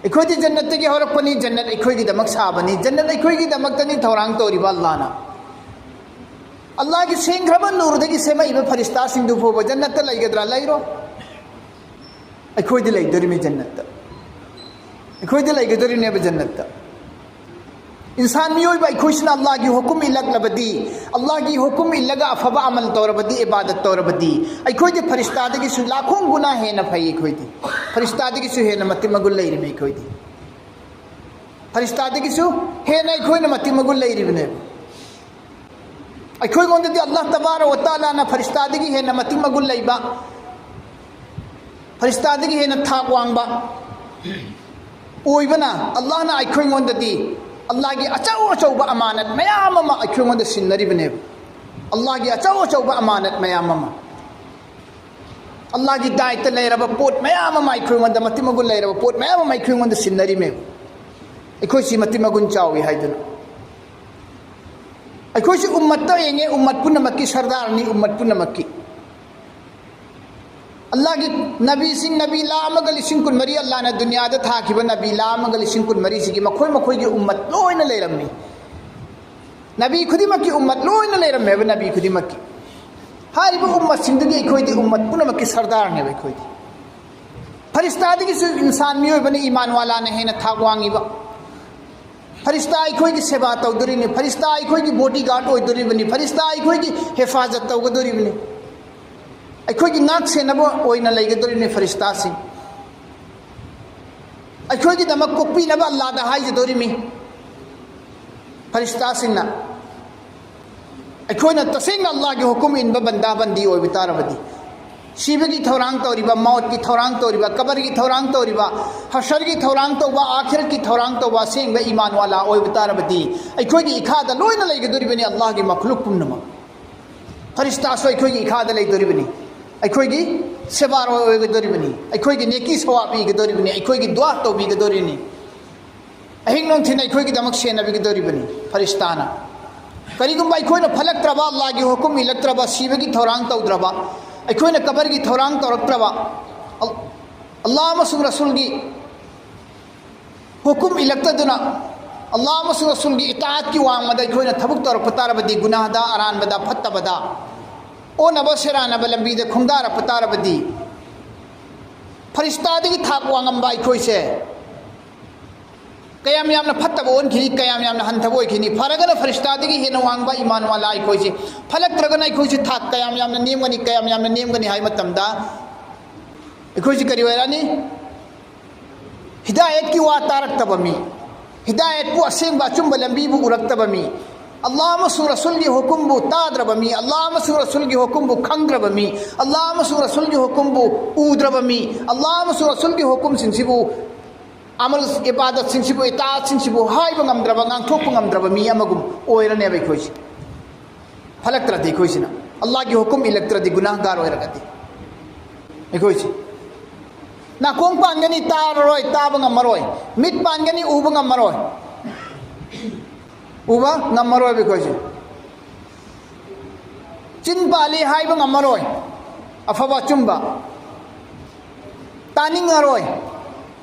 ꯑꯩꯈꯣꯏꯗꯤ ꯖꯟꯅꯠꯇꯒꯤ ꯍꯧꯔꯛꯄꯅꯤ, ꯖꯟꯅꯠ ꯑꯩꯈꯣꯏꯒꯤꯗꯃꯛ ꯁꯥꯕꯅꯤ, ꯖꯟꯅꯠ ꯑꯩꯈꯣꯏꯒꯤꯗꯃꯛꯇꯅꯤ ꯊꯧꯔꯥꯡ ꯇꯧꯔꯤꯕ ꯑꯜꯂꯥꯍꯅ꯫ ꯑꯜꯂꯥꯍꯒꯤ ꯁꯦꯡꯈ꯭ꯔꯕ ꯅꯨꯔꯗꯒꯤ ꯁꯦꯝꯃꯛꯏꯕ ꯐꯔꯤꯁꯇꯥꯁꯤꯡꯗꯨ ꯐꯥꯎꯕ ꯖꯟꯅꯠꯇ ꯂꯩꯒꯗ꯭ꯔꯥ? ꯂꯩꯔꯣ꯫ ꯑꯩꯈꯣꯏꯗꯤ ꯂꯩꯗꯣꯔꯤꯃꯤ ꯖꯟꯅꯠꯇ꯫ ꯑꯩꯈꯣꯏꯗꯤ ꯂꯩꯒꯗꯣꯔꯤꯅꯦꯕ ꯖꯟꯅꯠꯇ꯫ ꯏꯟꯁꯥꯟ ꯃꯤꯑꯣꯏꯕ ꯑꯩꯈꯣꯏꯁꯤꯅ ꯑꯜꯂꯥꯍꯒꯤ ꯍꯨꯀꯨꯝ ꯏꯜꯂꯛꯂꯕꯗꯤ, ꯑꯜꯂꯥꯍꯒꯤ ꯍꯨꯀꯨꯝ ꯏꯜꯂꯒ ꯑꯐꯕ ꯑꯃꯜ ꯇꯧꯔꯕꯗꯤ, ꯏꯕꯥꯗꯠ ꯇꯧꯔꯕꯗꯤ, ꯑꯩꯈꯣꯏꯗꯤ ꯐꯔꯤꯁꯇꯥꯗꯒꯤꯁꯨ ꯂꯥꯈꯣꯡ ꯒꯨꯅꯥ ꯍꯦꯟꯅ ꯐꯩ꯫ ꯑꯩꯈꯣꯏꯗꯤ ꯐꯔꯤꯁꯇꯥꯗꯒꯤꯁꯨ ꯍꯦꯟꯅ ꯃꯇꯤꯛ ꯃꯒꯨꯟ ꯂꯩꯔꯤꯃꯤ꯫ ꯑꯩꯈꯣꯏꯗꯤ ꯐꯔꯤꯁꯇꯥꯗꯒꯤꯁꯨ ꯍꯦꯟꯅ ꯑꯩꯈꯣꯏꯅ ꯃꯇꯤꯛ ꯃꯒꯨꯟ ꯂꯩꯔꯤꯕꯅꯦꯕ꯫ ꯑꯩꯈꯣꯏꯉꯣꯟꯗꯗꯤ ꯑꯜꯂꯥꯍ ꯇꯕꯥꯔꯛ ꯋ ꯇꯥꯂꯥꯅ ꯐꯔꯤꯁꯇꯥꯗꯒꯤ ꯍꯦꯟꯅ ꯃꯇꯤꯛ ꯃꯒꯨꯟ ꯂꯩꯕ, ꯐꯔꯤꯁꯇꯥꯗꯒꯤ ꯍꯦꯟꯅ ꯊꯥꯛ ꯋꯥꯡꯕ ꯑꯣꯏꯕꯅ, ꯑꯜꯂꯥꯍꯅ ꯑꯩꯈꯣꯏꯉꯣꯟꯗꯗꯤ ꯑꯜꯂꯥꯍꯒꯤ ꯑꯆꯧ ꯑꯆꯧꯕ ꯑꯃꯥꯅꯠ ꯃꯌꯥꯝ ꯑꯃ ꯑꯩꯈꯣꯏꯉꯣꯟꯗ ꯁꯤꯟꯅꯔꯤꯕꯅꯦꯕ꯫ ꯑꯜꯂꯥꯍꯒꯤ ꯑꯆꯧ ꯑꯆꯧꯕ ꯑꯃꯥꯅꯠ ꯃꯌꯥꯝ ꯑꯃ, ꯑꯜꯂꯥꯍꯒꯤ ꯗꯥꯏꯇ ꯂꯩꯔꯕ ꯄꯣꯠ ꯃꯌꯥꯝ ꯑꯃ ꯑꯩꯈꯣꯏꯉꯣꯟꯗ, ꯃꯇꯤꯛ ꯃꯒꯨꯟ ꯂꯩꯔꯕ ꯄꯣꯠ ꯃꯌꯥꯝ ꯑꯃ ꯑꯩꯈꯣꯏꯉꯣꯟꯗ ꯁꯤꯟꯅꯔꯤꯃꯦꯕ꯫ ꯑꯩꯈꯣꯏꯁꯤ ꯃꯇꯤꯛ ꯃꯒꯨꯟ ꯆꯥꯎꯏ ꯍꯥꯏꯗꯨꯅ꯫ ꯑꯩꯈꯣꯏꯁꯤ ꯎꯝꯃꯠꯇ ꯌꯦꯡꯉꯦ, ꯎꯝꯃꯠ ꯄꯨꯝꯅꯃꯛꯀꯤ ꯁꯔꯗꯥꯔꯅꯤ, ꯎꯝꯃꯠ ꯄꯨꯝꯅꯃꯛꯀꯤ꯫ ꯑꯜꯂꯥꯍꯒꯤ ꯅꯕꯤꯁꯤꯡ, ꯅꯕꯤ ꯂꯥ ꯑꯃꯒ ꯂꯤꯁꯤꯡ ꯀꯨꯟꯃꯔꯤ ꯑꯜꯂꯥꯍꯅ ꯗꯨꯅꯤꯌꯥꯗ ꯊꯥꯈꯤꯕ ꯅꯕꯤ ꯂꯥ ꯑꯃꯒ ꯂꯤꯁꯤꯡ ꯀꯨꯟꯃꯔꯤꯁꯤꯒꯤ ꯃꯈꯣꯏ ꯃꯈꯣꯏꯒꯤ ꯎꯝꯃꯠ ꯂꯣꯏꯅ ꯂꯩꯔꯝꯃꯤ꯫ ꯅꯕꯤ ꯈꯨꯗꯤꯡꯃꯛꯀꯤ ꯎꯝꯃꯠ ꯂꯣꯏꯅ ꯂꯩꯔꯝꯃꯦꯕ, ꯅꯕꯤ ꯈꯨꯗꯤꯡꯃꯛꯀꯤ꯫ ꯍꯥꯏꯔꯤꯕ ꯎꯝꯃꯠꯁꯤꯡꯗꯨꯒꯤ ꯑꯩꯈꯣꯏꯗꯤ ꯎꯝꯃꯠ ꯄꯨꯝꯅꯃꯛꯀꯤ ꯁꯔꯗꯥꯔꯅꯦꯕ ꯑꯩꯈꯣꯏꯗꯤ꯫ ꯐꯔꯤꯁꯇꯥꯗꯒꯤꯁꯨ ꯏꯟꯁꯥꯟ ꯃꯤꯑꯣꯏꯕꯅ ꯏꯃꯥꯟ ꯋꯥꯂꯥꯅ ꯍꯦꯟꯅ ꯊꯥꯛ ꯋꯥꯡꯉꯤꯕ꯫ ꯐꯔꯤꯁꯇꯥ ꯑꯩꯈꯣꯏꯒꯤ ꯁꯦꯕꯥ ꯇꯧꯗꯣꯔꯤꯅꯤ, ꯐꯔꯤꯁꯇꯥ ꯑꯩꯈꯣꯏꯒꯤ ꯕꯣꯗꯤꯒꯥꯔꯗ ꯑꯣꯏꯗꯣꯔꯤꯕꯅꯤ, ꯐꯔꯤꯁꯇꯥ ꯑꯩꯈꯣꯏꯒꯤ ꯍꯦꯐꯥꯖꯠ ꯇꯧꯒꯗꯣꯔꯤꯕꯅꯤ, ꯑꯩꯈꯣꯏꯒꯤ ꯉꯥꯛ ꯁꯦꯟꯅꯕ ꯑꯣꯏꯅ ꯂꯩꯒꯗꯣꯔꯤꯕꯅꯤ ꯐꯔꯤꯁꯇꯥꯁꯤꯡ꯫ ꯑꯩꯈꯣꯏꯒꯤꯗꯃꯛ ꯀꯣꯛꯄꯤꯅꯕ ꯑꯜꯂꯥꯗ ꯍꯥꯏꯖꯗꯣꯔꯤꯃꯤ꯫ ꯐꯔꯤꯁꯇꯥꯁꯤꯡꯅ ꯑꯩꯈꯣꯏꯅ ꯇꯁꯦꯡꯅ ꯑꯜꯂꯥꯍꯒꯤ ꯍꯨꯀꯨꯝ ꯏꯟꯕ ꯕꯟꯗꯥ ꯕꯟꯗꯤ ꯑꯣꯏꯕ ꯇꯥꯔꯕꯗꯤ, ꯁꯤꯕꯒꯤ ꯊꯧꯔꯥꯡ ꯇꯧꯔꯤꯕ, ꯃꯧꯠꯀꯤ ꯊꯧꯔꯥꯡ ꯇꯧꯔꯤꯕ, ꯀꯕꯔꯒꯤ ꯊꯧꯔꯥꯡ ꯇꯧꯔꯤꯕ, ꯍꯁꯔꯒꯤ ꯊꯧꯔꯥꯡ ꯇꯧꯕ, ꯑꯥꯈꯤꯔꯠꯀꯤ ꯊꯧꯔꯥꯡ ꯇꯧꯕ ꯑꯁꯦꯡꯕ ꯏꯃꯥꯟ ꯋꯥꯂꯥ ꯑꯣꯏꯕ ꯇꯥꯔꯕꯗꯤ, ꯑꯩꯈꯣꯏꯒꯤ ꯏꯈꯥꯗ ꯂꯣꯏꯅ ꯂꯩꯒꯗꯧꯔꯤꯕꯅꯤ ꯑꯜꯂꯥꯍꯒꯤ ꯃꯈꯂꯨꯛ ꯄꯨꯝꯅꯃꯛ꯫ ꯐꯔꯤꯁꯇꯥꯁꯨ ꯑꯩꯈꯣꯏꯒꯤ ꯏꯈꯥꯗ ꯂꯩꯗꯧꯔꯤꯕꯅꯤ, ꯑꯩꯈꯣꯏꯒꯤ ꯁꯦꯕꯥꯔꯣꯏ ꯑꯣꯏꯒꯗꯧꯔꯤꯕꯅꯤ, ꯑꯩꯈꯣꯏꯒꯤ ꯅꯦꯀꯤ ꯁꯋꯥꯕ ꯄꯤꯒꯗꯧꯔꯤꯕꯅꯤ, ꯑꯩꯈꯣꯏꯒꯤ ꯗꯨꯋꯥ ꯇꯧꯕꯤꯒꯗꯧꯔꯤꯕꯅꯤ, ꯑꯍꯤꯡ ꯅꯨꯡꯊꯤꯜ ꯑꯩꯈꯣꯏꯒꯤꯗꯃꯛ ꯁꯦꯟꯅꯕꯤꯒꯗꯧꯔꯤꯕꯅꯤ ꯐꯔꯤꯁꯇꯥꯅ꯫ ꯀꯔꯤꯒꯨꯝꯕ ꯑꯩꯈꯣꯏꯅ ꯐꯠꯂꯛꯇ꯭ꯔꯕ, ꯑꯜꯂꯥꯍꯒꯤ ꯍꯨꯀꯨꯝ ꯏꯜꯂꯛꯇ꯭ꯔꯕ, ꯁꯤꯕꯒꯤ ꯊꯧꯔꯥꯡ ꯇꯧꯗ꯭ꯔꯕ, ꯑꯩꯈꯣꯏꯅ ꯀꯕꯔꯒꯤ ꯊꯧꯔꯥꯡ ꯇꯧꯔꯛꯇ꯭ꯔꯕ, ꯑꯜ-, ꯑꯜꯂꯥꯍ ꯑꯃꯁꯨꯡ ꯔꯁꯨꯜꯒꯤ ꯍꯨꯀꯨꯝ ꯏꯜꯂꯛꯇꯗꯨꯅ, ꯑꯜꯂꯥꯍ ꯑꯃꯁꯨꯡ ꯔꯁꯨꯜꯒꯤ ꯏꯇꯥꯑꯠꯀꯤ ꯋꯥꯡꯃꯗ ꯑꯩꯈꯣꯏꯅ ꯊꯕꯛ ꯇꯧꯔꯛꯄ ꯇꯥꯔꯕꯗꯤ, ꯒꯨꯅꯥꯍꯗ, ꯑꯔꯥꯟꯕꯗ, ꯐꯠꯇꯕꯗ, ꯑꯣꯟꯅꯕ ꯁꯦꯔꯥꯟꯅꯕ ꯂꯝꯕꯤꯗ ꯈꯣꯡꯗꯥꯔꯛꯄ ꯇꯥꯔꯕꯗꯤ, ꯐꯔꯤꯁꯇꯥꯗꯒꯤ ꯊꯥꯛ ꯋꯥꯡꯉꯝꯕ ꯑꯩꯈꯣꯏꯁꯦ ꯀꯌꯥꯝ ꯌꯥꯝꯅ ꯐꯠꯇꯕ ꯑꯣꯟꯈꯤꯅꯤ, ꯀꯌꯥꯝ ꯌꯥꯝꯅ ꯍꯟꯊꯕ ꯑꯣꯏꯈꯤꯅꯤ꯫ ꯐꯔꯒꯅ ꯐꯔꯤꯁꯇꯥꯗꯒꯤ ꯍꯦꯟꯅ ꯋꯥꯡꯕ ꯏꯃꯥꯟ ꯋꯥꯂꯥ ꯑꯩꯈꯣꯏꯁꯦ, ꯐꯠꯂꯛꯇ꯭ꯔꯒꯅ ꯑꯩꯈꯣꯏꯁꯦ ꯊꯥꯛ ꯀꯌꯥꯝ ꯌꯥꯝꯅ ꯅꯦꯝꯒꯅꯤ, ꯀꯌꯥꯝ ꯌꯥꯝꯅ ꯅꯦꯝꯒꯅꯤ ꯍꯥꯏꯕ ꯃꯇꯝꯗ, ꯑꯩꯈꯣꯏꯁꯦ ꯀꯔꯤ ꯑꯣꯏꯔꯛꯑꯅꯤ? ꯍꯤꯗꯥꯌꯠꯀꯤ ꯋꯥ ꯇꯥꯔꯛꯇꯕ ꯃꯤ, ꯍꯤꯗꯥꯌꯠꯄꯨ, ꯑꯁꯦꯡꯕ ꯑꯆꯨꯝꯕ ꯂꯝꯕꯤꯕꯨ ꯎꯔꯛꯇꯕ ꯃꯤ, ꯑꯜꯂꯥꯍ ꯑꯃꯁꯨꯡ ꯔꯁꯨꯜꯒꯤ ꯍꯨꯀꯨꯝꯕꯨ ꯇꯥꯗ꯭ꯔꯕ ꯃꯤ, ꯑꯜꯂꯥꯍ ꯑꯃꯁꯨꯡ ꯔꯁꯨꯜꯒꯤ ꯍꯨꯀꯨꯝꯕꯨ ꯈꯪꯗ꯭ꯔꯕ ꯃꯤ, ꯑꯜꯂꯥꯍ ꯑꯃꯁꯨꯡ ꯔꯁꯨꯜꯒꯤ ꯍꯨꯀꯨꯝꯕꯨ ꯎꯗ꯭ꯔꯕ ꯃꯤ, ꯑꯜꯂꯥꯍ ꯑꯃꯁꯨꯡ ꯔꯁꯨꯜꯒꯤ ꯍꯨꯀꯨꯝꯁꯤꯡꯁꯤꯕꯨ, ꯑꯃꯜ ꯏꯕꯥꯗꯠꯁꯤꯡꯁꯤꯕꯨ, ꯏꯇꯥꯑꯠꯁꯤꯡꯁꯤꯕꯨ ꯍꯥꯏꯕ ꯉꯝꯗ꯭ꯔꯕ, ꯉꯥꯡꯊꯣꯛꯄ ꯉꯝꯗ꯭ꯔꯕ ꯃꯤ ꯑꯃꯒꯨꯝ ꯑꯣꯏꯔꯅꯦꯕ ꯑꯩꯈꯣꯏꯁꯦ꯫ ꯐꯠꯂꯛꯇ꯭ꯔꯗꯤ ꯑꯩꯈꯣꯏꯁꯤꯅ, ꯑꯜꯂꯥꯍꯒꯤ ꯍꯨꯀꯨꯝ ꯏꯜꯂꯛꯇ꯭ꯔꯗꯤ, ꯒꯨꯅꯥꯍꯒꯥꯔ ꯑꯣꯏꯔꯒꯗꯤ ꯑꯩꯈꯣꯏꯁꯦ, ꯅꯥꯀꯣꯡ ꯄꯥꯟꯒꯅꯤ, ꯇꯥꯔꯔꯣꯏ, ꯇꯥꯕ ꯉꯝꯃꯔꯣꯏ, ꯃꯤꯠ ꯄꯥꯟꯒꯅꯤ, ꯎꯕ ꯉꯝꯃꯔꯣꯏ, ꯎꯕ ꯉꯝꯃꯔꯣꯏꯕ ꯑꯩꯈꯣꯏꯁꯦ, ꯆꯤꯟ ꯄꯥꯜꯂꯤ ꯍꯥꯏꯕ ꯉꯝꯃꯔꯣꯏ, ꯑꯐꯕ ꯑꯆꯨꯝꯕ ꯇꯥꯅꯤꯡꯉꯔꯣꯏ꯫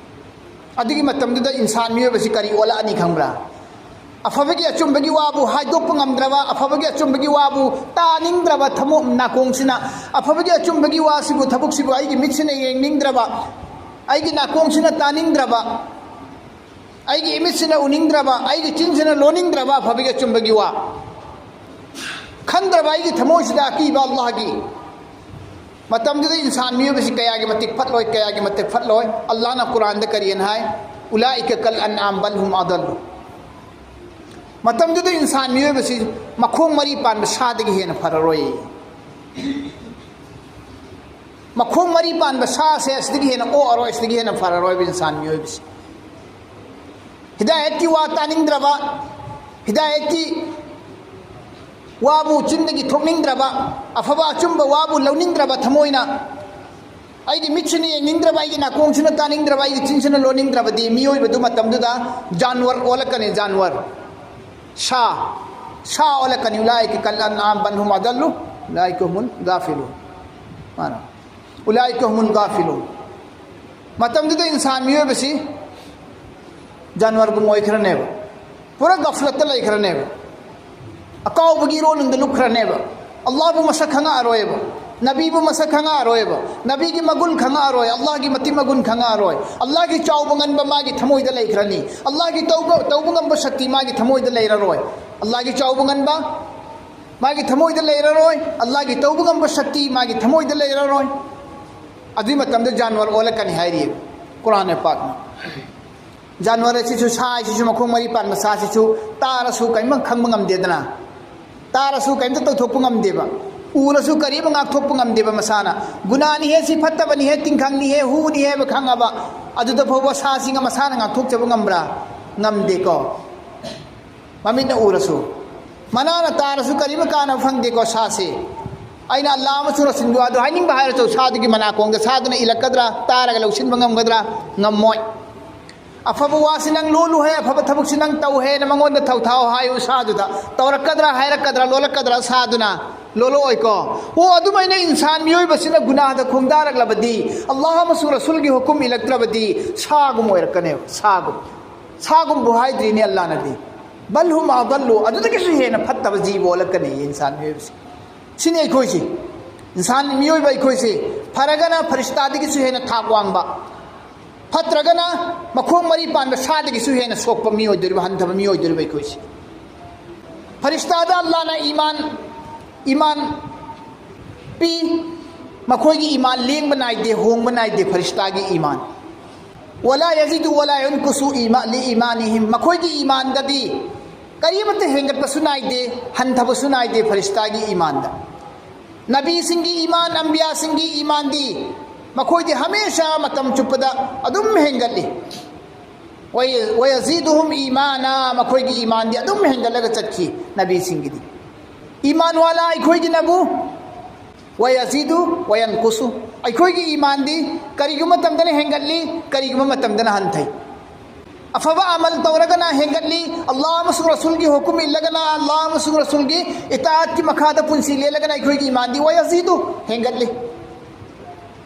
ꯑꯗꯨꯒꯤ ꯃꯇꯝꯗꯨꯗ ꯏꯟꯁꯥꯟ ꯃꯤꯑꯣꯏꯕꯁꯤ ꯀꯔꯤ ꯑꯣꯜꯂꯛꯑꯅꯤ ꯈꯪꯕ꯭ꯔꯥ? ꯑꯐꯕꯒꯤ ꯑꯆꯨꯝꯕꯒꯤ ꯋꯥꯕꯨ ꯍꯥꯏꯗꯣꯛꯄ ꯉꯝꯗ꯭ꯔꯕ, ꯑꯐꯕꯒꯤ ꯑꯆꯨꯝꯕꯒꯤ ꯋꯥꯕꯨ ꯇꯥꯅꯤꯡꯗ꯭ꯔꯕ ꯊꯃꯣꯏ ꯅꯥꯀꯣꯡꯁꯤꯅ, ꯑꯐꯕꯒꯤ ꯑꯆꯨꯝꯕꯒꯤ ꯋꯥꯁꯤꯕꯨ, ꯊꯕꯛꯁꯤꯕꯨ ꯑꯩꯒꯤ ꯃꯤꯠꯁꯤꯅ ꯌꯦꯡꯅꯤꯡꯗ꯭ꯔꯕ, ꯑꯩꯒꯤ ꯅꯥꯀꯣꯡꯁꯤꯅ ꯇꯥꯅꯤꯡꯗ꯭ꯔꯕ, ꯑꯩꯒꯤ ꯏꯃꯤꯠꯁꯤꯅ ꯎꯅꯤꯡꯗ꯭ꯔꯕ, ꯑꯩꯒꯤ ꯆꯤꯟꯁꯤꯅ ꯂꯣꯟꯅꯤꯡꯗ꯭ꯔꯕ ꯑꯐꯕꯒꯤ ꯑꯆꯨꯝꯕꯒꯤ ꯋꯥ ꯈꯟꯗ꯭ꯔꯕ ꯑꯩꯒꯤ ꯊꯃꯣꯏꯁꯤꯗ ꯑꯀꯤꯕ ꯑꯜꯂꯥꯍꯒꯤ, ꯃꯇꯝꯗꯨꯗ ꯏꯟꯁꯥꯟ ꯃꯤꯑꯣꯏꯕꯁꯤ ꯀꯌꯥꯒꯤ ꯃꯇꯤꯛ ꯐꯠꯂꯣꯏ, ꯀꯌꯥꯒꯤ ꯃꯇꯤꯛ ꯐꯠꯂꯣꯏ꯫ ꯑꯜꯂꯥꯍꯅ ꯀꯨꯔꯥꯟꯗ ꯀꯔꯤꯅ ꯍꯥꯏ? "ꯎꯂꯥꯏꯀ ꯀꯜ ꯑꯟ ꯑꯥꯝ ꯕꯜ ꯍꯨꯝ ꯑꯗꯜ"꯫ ꯃꯇꯝꯗꯨꯗ ꯏꯟꯁꯥꯟ ꯃꯤꯑꯣꯏꯕꯁꯤ ꯃꯈꯣꯡ ꯃꯔꯤ ꯄꯥꯟꯕ ꯁꯥꯗꯒꯤ ꯍꯦꯟꯅ ꯐꯔꯔꯣꯏ꯫ ꯃꯈꯣꯡ ꯃꯔꯤ ꯄꯥꯟꯕ ꯁꯥꯁꯦ ꯑꯁꯤꯗꯒꯤ ꯍꯦꯟꯅ ꯑꯣꯛꯑꯔꯣꯏ, ꯑꯁꯤꯗꯒꯤ ꯍꯦꯟꯅ ꯐꯔꯔꯣꯏꯕ ꯏꯟꯁꯥꯟ ꯃꯤꯑꯣꯏꯕꯁꯤ꯫ ꯍꯤꯗꯥꯌꯠꯀꯤ ꯋꯥ ꯇꯥꯅꯤꯡꯗ꯭ꯔꯕ, ꯍꯤꯗꯥꯌꯠꯀꯤ ꯋꯥꯕꯨ ꯆꯤꯟꯗꯒꯤ ꯊꯣꯛꯅꯤꯡꯗ꯭ꯔꯕ, ꯑꯐꯕ ꯑꯆꯨꯝꯕ ꯋꯥꯕꯨ ꯂꯧꯅꯤꯡꯗ꯭ꯔꯕ ꯊꯃꯣꯏꯅ, ꯑꯩꯒꯤ ꯃꯤꯠꯁꯤꯅ ꯌꯦꯡꯅꯤꯡꯗ꯭ꯔꯕ, ꯑꯩꯒꯤ ꯅꯥꯀꯣꯡꯁꯤꯅ ꯇꯥꯅꯤꯡꯗ꯭ꯔꯕ, ꯑꯩꯒꯤ ꯆꯤꯟꯁꯤꯅ ꯂꯣꯟꯅꯤꯡꯗ꯭ꯔꯕꯗꯤ ꯃꯤꯑꯣꯏꯕꯗꯨ ꯃꯇꯝꯗꯨꯗ ꯖꯥꯟꯋꯔ ꯑꯣꯜꯂꯛꯀꯅꯤ, ꯖꯥꯟꯋꯔ꯫ ꯁꯥ, ꯁꯥ ꯑꯣꯜꯂꯛꯀꯅꯤ꯫ "ꯎꯂꯥꯏꯀ ꯀꯜ ꯑꯟ ꯑꯥꯝ ꯕꯟ ꯍꯨꯝ ꯑꯗꯜꯂꯨ, ꯎꯂꯥꯏꯀ ꯍꯨꯃꯨꯜ ꯒꯥꯐꯤꯂꯨ"꯫ ꯃꯥꯅ, "ꯎꯂꯥꯏꯀ ꯍꯨꯃꯨꯜ ꯒꯥꯐꯤꯂꯨ"꯫ ꯃꯇꯝꯗꯨꯗ ꯏꯟꯁꯥꯟ ꯃꯤꯑꯣꯏꯕꯁꯤ ꯖꯥꯟꯋꯔꯒꯨꯝ ꯑꯣꯏꯈ꯭ꯔꯅꯦꯕ, ꯄꯨꯔꯥ ꯒꯐꯂꯠꯇ ꯂꯩꯈ꯭ꯔꯅꯦꯕ, ꯑꯀꯥꯎꯕꯒꯤ ꯏꯔꯣꯟꯅꯨꯡꯗ ꯂꯨꯞꯈ꯭ꯔꯅꯦꯕ꯫ ꯑꯜꯂꯥꯍꯕꯨ ꯃꯁꯛ ꯈꯪꯉꯛꯑꯔꯣꯏꯕ, ꯅꯕꯤꯕꯨ ꯃꯁꯛ ꯈꯪꯉꯛꯑꯔꯣꯏꯕ, ꯅꯕꯤꯒꯤ ꯃꯒꯨꯟ ꯈꯪꯉꯛꯑꯔꯣꯏ, ꯑꯜꯂꯥꯍꯒꯤ ꯃꯇꯤꯛ ꯃꯒꯨꯟ ꯈꯪꯉꯛꯑꯔꯣꯏ꯫ ꯑꯜꯂꯥꯍꯒꯤ ꯆꯥꯎꯕ ꯉꯟꯕ ꯃꯥꯒꯤ ꯊꯃꯣꯏꯗ ꯂꯩꯈ꯭ꯔꯅꯤ꯫ ꯑꯜꯂꯥꯍꯒꯤ ꯇꯧꯕ, ꯇꯧꯕ ꯉꯝꯕ ꯁꯛꯇꯤ ꯃꯥꯒꯤ ꯊꯃꯣꯏꯗ ꯂꯩꯔꯔꯣꯏ꯫ ꯑꯜꯂꯥꯍꯒꯤ ꯆꯥꯎꯕ ꯉꯟꯕ ꯃꯥꯒꯤ ꯊꯃꯣꯏꯗ ꯂꯩꯔꯔꯣꯏ꯫ ꯑꯜꯂꯥꯍꯒꯤ ꯇꯧꯕ ꯉꯝꯕ ꯁꯛꯇꯤ ꯃꯥꯒꯤ ꯊꯃꯣꯏꯗ ꯂꯩꯔꯔꯣꯏ꯫ ꯑꯗꯨꯒꯤ ꯃꯇꯝꯗ ꯖꯥꯟꯋꯔ ꯑꯣꯜꯂꯛꯀꯅꯤ ꯍꯥꯏꯔꯤꯑꯕ ꯀꯨꯔꯥꯟ ꯄꯥꯛꯅ꯫ ꯖꯥꯟꯋꯔ ꯑꯁꯤꯁꯨ, ꯁꯥ ꯑꯁꯤꯁꯨ, ꯃꯈꯣꯡ ꯃꯔꯤ ꯄꯥꯟꯕ ꯁꯥ ꯑꯁꯤꯁꯨ ꯇꯥꯔꯁꯨ ꯀꯔꯤꯝꯇ ꯈꯪꯕ ꯉꯝꯗꯦꯗꯅ꯫ ꯇꯥꯔꯁꯨ ꯀꯔꯤꯝꯇ ꯇꯧꯊꯣꯛꯄ ꯉꯝꯗꯦꯕ꯫ ꯎꯔꯁꯨ ꯀꯔꯤꯝꯇ ꯉꯥꯛꯊꯣꯛꯄ ꯉꯝꯗꯦꯕ ꯃꯁꯥꯅ꯫ ꯒꯨꯅꯥꯅꯤꯍꯦ, ꯁꯤ ꯐꯠꯇꯕꯅꯤꯍꯦ, ꯇꯤꯟꯈꯪꯅꯤꯍꯦ, ꯍꯨꯅꯤꯍꯦꯕ ꯈꯪꯉꯕ꯫ ꯑꯗꯨꯗ ꯐꯥꯎꯕ ꯁꯥꯁꯤꯡꯒ ꯃꯁꯥꯅ ꯉꯥꯛꯊꯣꯛꯆꯕ ꯉꯝꯕ꯭ꯔꯥ? ꯉꯝꯗꯦꯀꯣ꯫ ꯃꯃꯤꯠꯅ ꯎꯔꯁꯨ, ꯃꯅꯥꯅ ꯇꯥꯔꯁꯨ ꯀꯔꯤꯝꯇ ꯀꯥꯟꯅꯕ ꯐꯪꯗꯦꯀꯣ ꯁꯥꯁꯤ꯫ ꯑꯩꯅ ꯑꯜꯂꯥ ꯑꯃꯁꯨꯡ ꯔꯁꯨꯜꯒꯤ ꯋꯥꯗꯨ ꯍꯥꯏꯅꯤꯡꯕ ꯍꯥꯏꯔꯁꯨ ꯁꯥꯗꯨꯒꯤ ꯃꯅꯥꯀꯣꯡꯗ ꯁꯥꯗꯨꯅ ꯏꯜꯂꯛꯀꯗ꯭ꯔꯥ? ꯇꯥꯔꯒ ꯂꯧꯁꯤꯟꯕ ꯉꯝꯒꯗ꯭ꯔꯥ? ꯉꯝꯃꯣꯏ꯫ ꯑꯐꯕ ꯋꯥꯁꯤ ꯅꯪ ꯂꯣꯜꯂꯨ ꯍꯦ, ꯑꯐꯕ ꯊꯕꯛꯁꯤ ꯅꯪ ꯇꯧ ꯍꯦꯅ ꯃꯉꯣꯟꯗ ꯊꯧꯊꯥꯎ ꯍꯥꯏꯌꯨ ꯁꯥꯗꯨꯗ꯫ ꯇꯧꯔꯛꯀꯗ꯭ꯔꯥ, ꯍꯥꯏꯔꯛꯀꯗ꯭ꯔꯥ, ꯂꯣꯜꯂꯛꯀꯗ꯭ꯔꯥ ꯁꯥꯗꯨꯅ? ꯂꯣꯜꯂꯛꯑꯣꯏꯀꯣ꯫ ꯑꯣ, ꯑꯗꯨꯃꯥꯏꯅ ꯏꯟꯁꯥꯟ ꯃꯤꯑꯣꯏꯕꯁꯤꯅ ꯒꯨꯅꯥꯍꯗ ꯈꯣꯡꯗꯥꯔꯛꯂꯕꯗꯤ, ꯑꯜꯂꯥꯍ ꯑꯃꯁꯨꯡ ꯔꯁꯨꯜꯒꯤ ꯍꯨꯀꯨꯝ ꯏꯜꯂꯛꯇ꯭ꯔꯕꯗꯤ ꯁꯥꯒꯨꯝ ꯑꯣꯏꯔꯛꯀꯅꯦꯕ, ꯁꯥꯒꯨꯝ꯫ ꯁꯥꯒꯨꯝꯕꯨ ꯍꯥꯏꯗ꯭ꯔꯤꯅꯦ ꯑꯜꯂꯥꯅꯗꯤ꯫ "ꯕꯜ ꯍꯨꯝ ꯑꯗꯜꯂꯨ", ꯑꯗꯨꯗꯒꯤꯁꯨ ꯍꯦꯟꯅ ꯐꯠꯇꯕ ꯖꯤꯕ ꯑꯣꯜꯂꯛꯀꯅꯤ ꯏꯟꯁꯥꯟ ꯃꯤꯑꯣꯏꯕꯁꯤ꯫ ꯁꯤꯅꯤ ꯑꯩꯈꯣꯏꯁꯤ, ꯏꯟꯁꯥꯟ ꯃꯤꯑꯣꯏꯕ ꯑꯩꯈꯣꯏꯁꯤ꯫ ꯐꯔꯒꯅ ꯐꯔꯤꯁꯇꯥꯗꯒꯤꯁꯨ ꯍꯦꯟꯅ ꯊꯥꯛ ꯋꯥꯡꯕ, ꯐꯠꯇ꯭ꯔꯒꯅ ꯃꯈꯣꯡ ꯃꯔꯤ ꯄꯥꯟꯕ ꯁꯥꯗꯒꯤꯁꯨ ꯍꯦꯟꯅ ꯁꯣꯛꯄ ꯃꯤ ꯑꯣꯏꯗꯣꯔꯤꯕ, ꯍꯟꯊꯕ ꯃꯤ ꯑꯣꯏꯗꯣꯔꯤꯕ ꯑꯩꯈꯣꯏꯁꯤ꯫ ꯐꯔꯤꯁꯇꯥꯗ ꯑꯜꯂꯥꯅ ꯏꯃꯥꯟ, ꯏꯃꯥꯟ ꯄꯤ꯫ ꯃꯈꯣꯏꯒꯤ ꯏꯃꯥꯟ ꯂꯦꯡꯕ ꯅꯥꯏꯗꯦ, ꯍꯣꯡꯕ ꯅꯥꯏꯗꯦ ꯐꯔꯤꯁꯇꯥꯒꯤ ꯏꯃꯥꯟ꯫ "ꯋꯂꯥ ꯌꯖꯤꯗꯨ ꯋꯂꯥ ꯌꯨꯟꯀꯨꯁꯨ ꯏꯃꯥ-, ꯂꯤ ꯏꯃꯥꯅꯤꯍꯤꯝ", ꯃꯈꯣꯏꯒꯤ ꯏꯃꯥꯟꯗꯗꯤ ꯀꯔꯤꯃꯠꯇ ꯍꯦꯟꯒꯠꯄꯁꯨ ꯅꯥꯏꯗꯦ, ꯍꯟꯊꯕꯁꯨ ꯅꯥꯏꯗꯦ ꯐꯔꯤꯁꯇꯥꯒꯤ ꯏꯃꯥꯟꯗ꯫ ꯅꯕꯤꯁꯤꯡꯒꯤ ꯏꯃꯥꯟ, ꯑꯝꯕꯤꯌꯥꯁꯤꯡꯒꯤ ꯏꯃꯥꯟꯗꯤ ꯃꯈꯣꯏꯗꯤ ꯍꯃꯦꯁꯥ ꯃꯇꯝ ꯆꯨꯞꯄꯗ ꯑꯗꯨꯝ ꯍꯦꯟꯒꯠꯂꯤ꯫ ꯋꯌ-, ꯋꯌꯖꯤꯗꯨꯍꯨꯝ ꯏꯃꯥꯅ, ꯃꯈꯣꯏꯒꯤ ꯏꯃꯥꯟꯗꯤ ꯑꯗꯨꯝ ꯍꯦꯟꯒꯠꯂꯒ ꯆꯠꯈꯤ ꯅꯕꯤꯁꯤꯡꯒꯤꯗꯤ꯫ ꯏꯃꯥꯟ ꯋꯥꯂꯥ ꯑꯩꯈꯣꯏꯒꯤꯅꯕꯨ ꯋꯌꯖꯤꯗꯨ ꯋꯌꯟꯀꯨꯁꯨ꯫ ꯑꯩꯈꯣꯏꯒꯤ ꯏꯃꯥꯟꯗꯤ ꯀꯔꯤꯒꯨꯝꯕ ꯃꯇꯝꯗꯅ ꯍꯦꯟꯒꯠꯂꯤ, ꯀꯔꯤꯒꯨꯝꯕ ꯃꯇꯝꯗꯅ ꯍꯟꯊꯩ꯫ ꯑꯐꯕ ꯑꯃꯜ ꯇꯧꯔꯒꯅ ꯍꯦꯟꯒꯠꯂꯤ, ꯑꯜꯂꯥꯍ ꯑꯃꯁꯨꯡ ꯔꯁꯨꯜꯒꯤ ꯍꯨꯀꯨꯝ ꯏꯜꯂꯒꯅ, ꯑꯜꯂꯥꯍ ꯑꯃꯁꯨꯡ ꯔꯁꯨꯜꯒꯤ ꯏꯇꯥꯑꯠꯀꯤ ꯃꯈꯥꯗ ꯄꯨꯟꯁꯤ ꯂꯦꯜꯂꯒꯅ ꯑꯩꯈꯣꯏꯒꯤ ꯏꯃꯥꯟꯗꯤ ꯋꯌꯖꯤꯗꯨ ꯍꯦꯟꯒꯠꯂꯤ꯫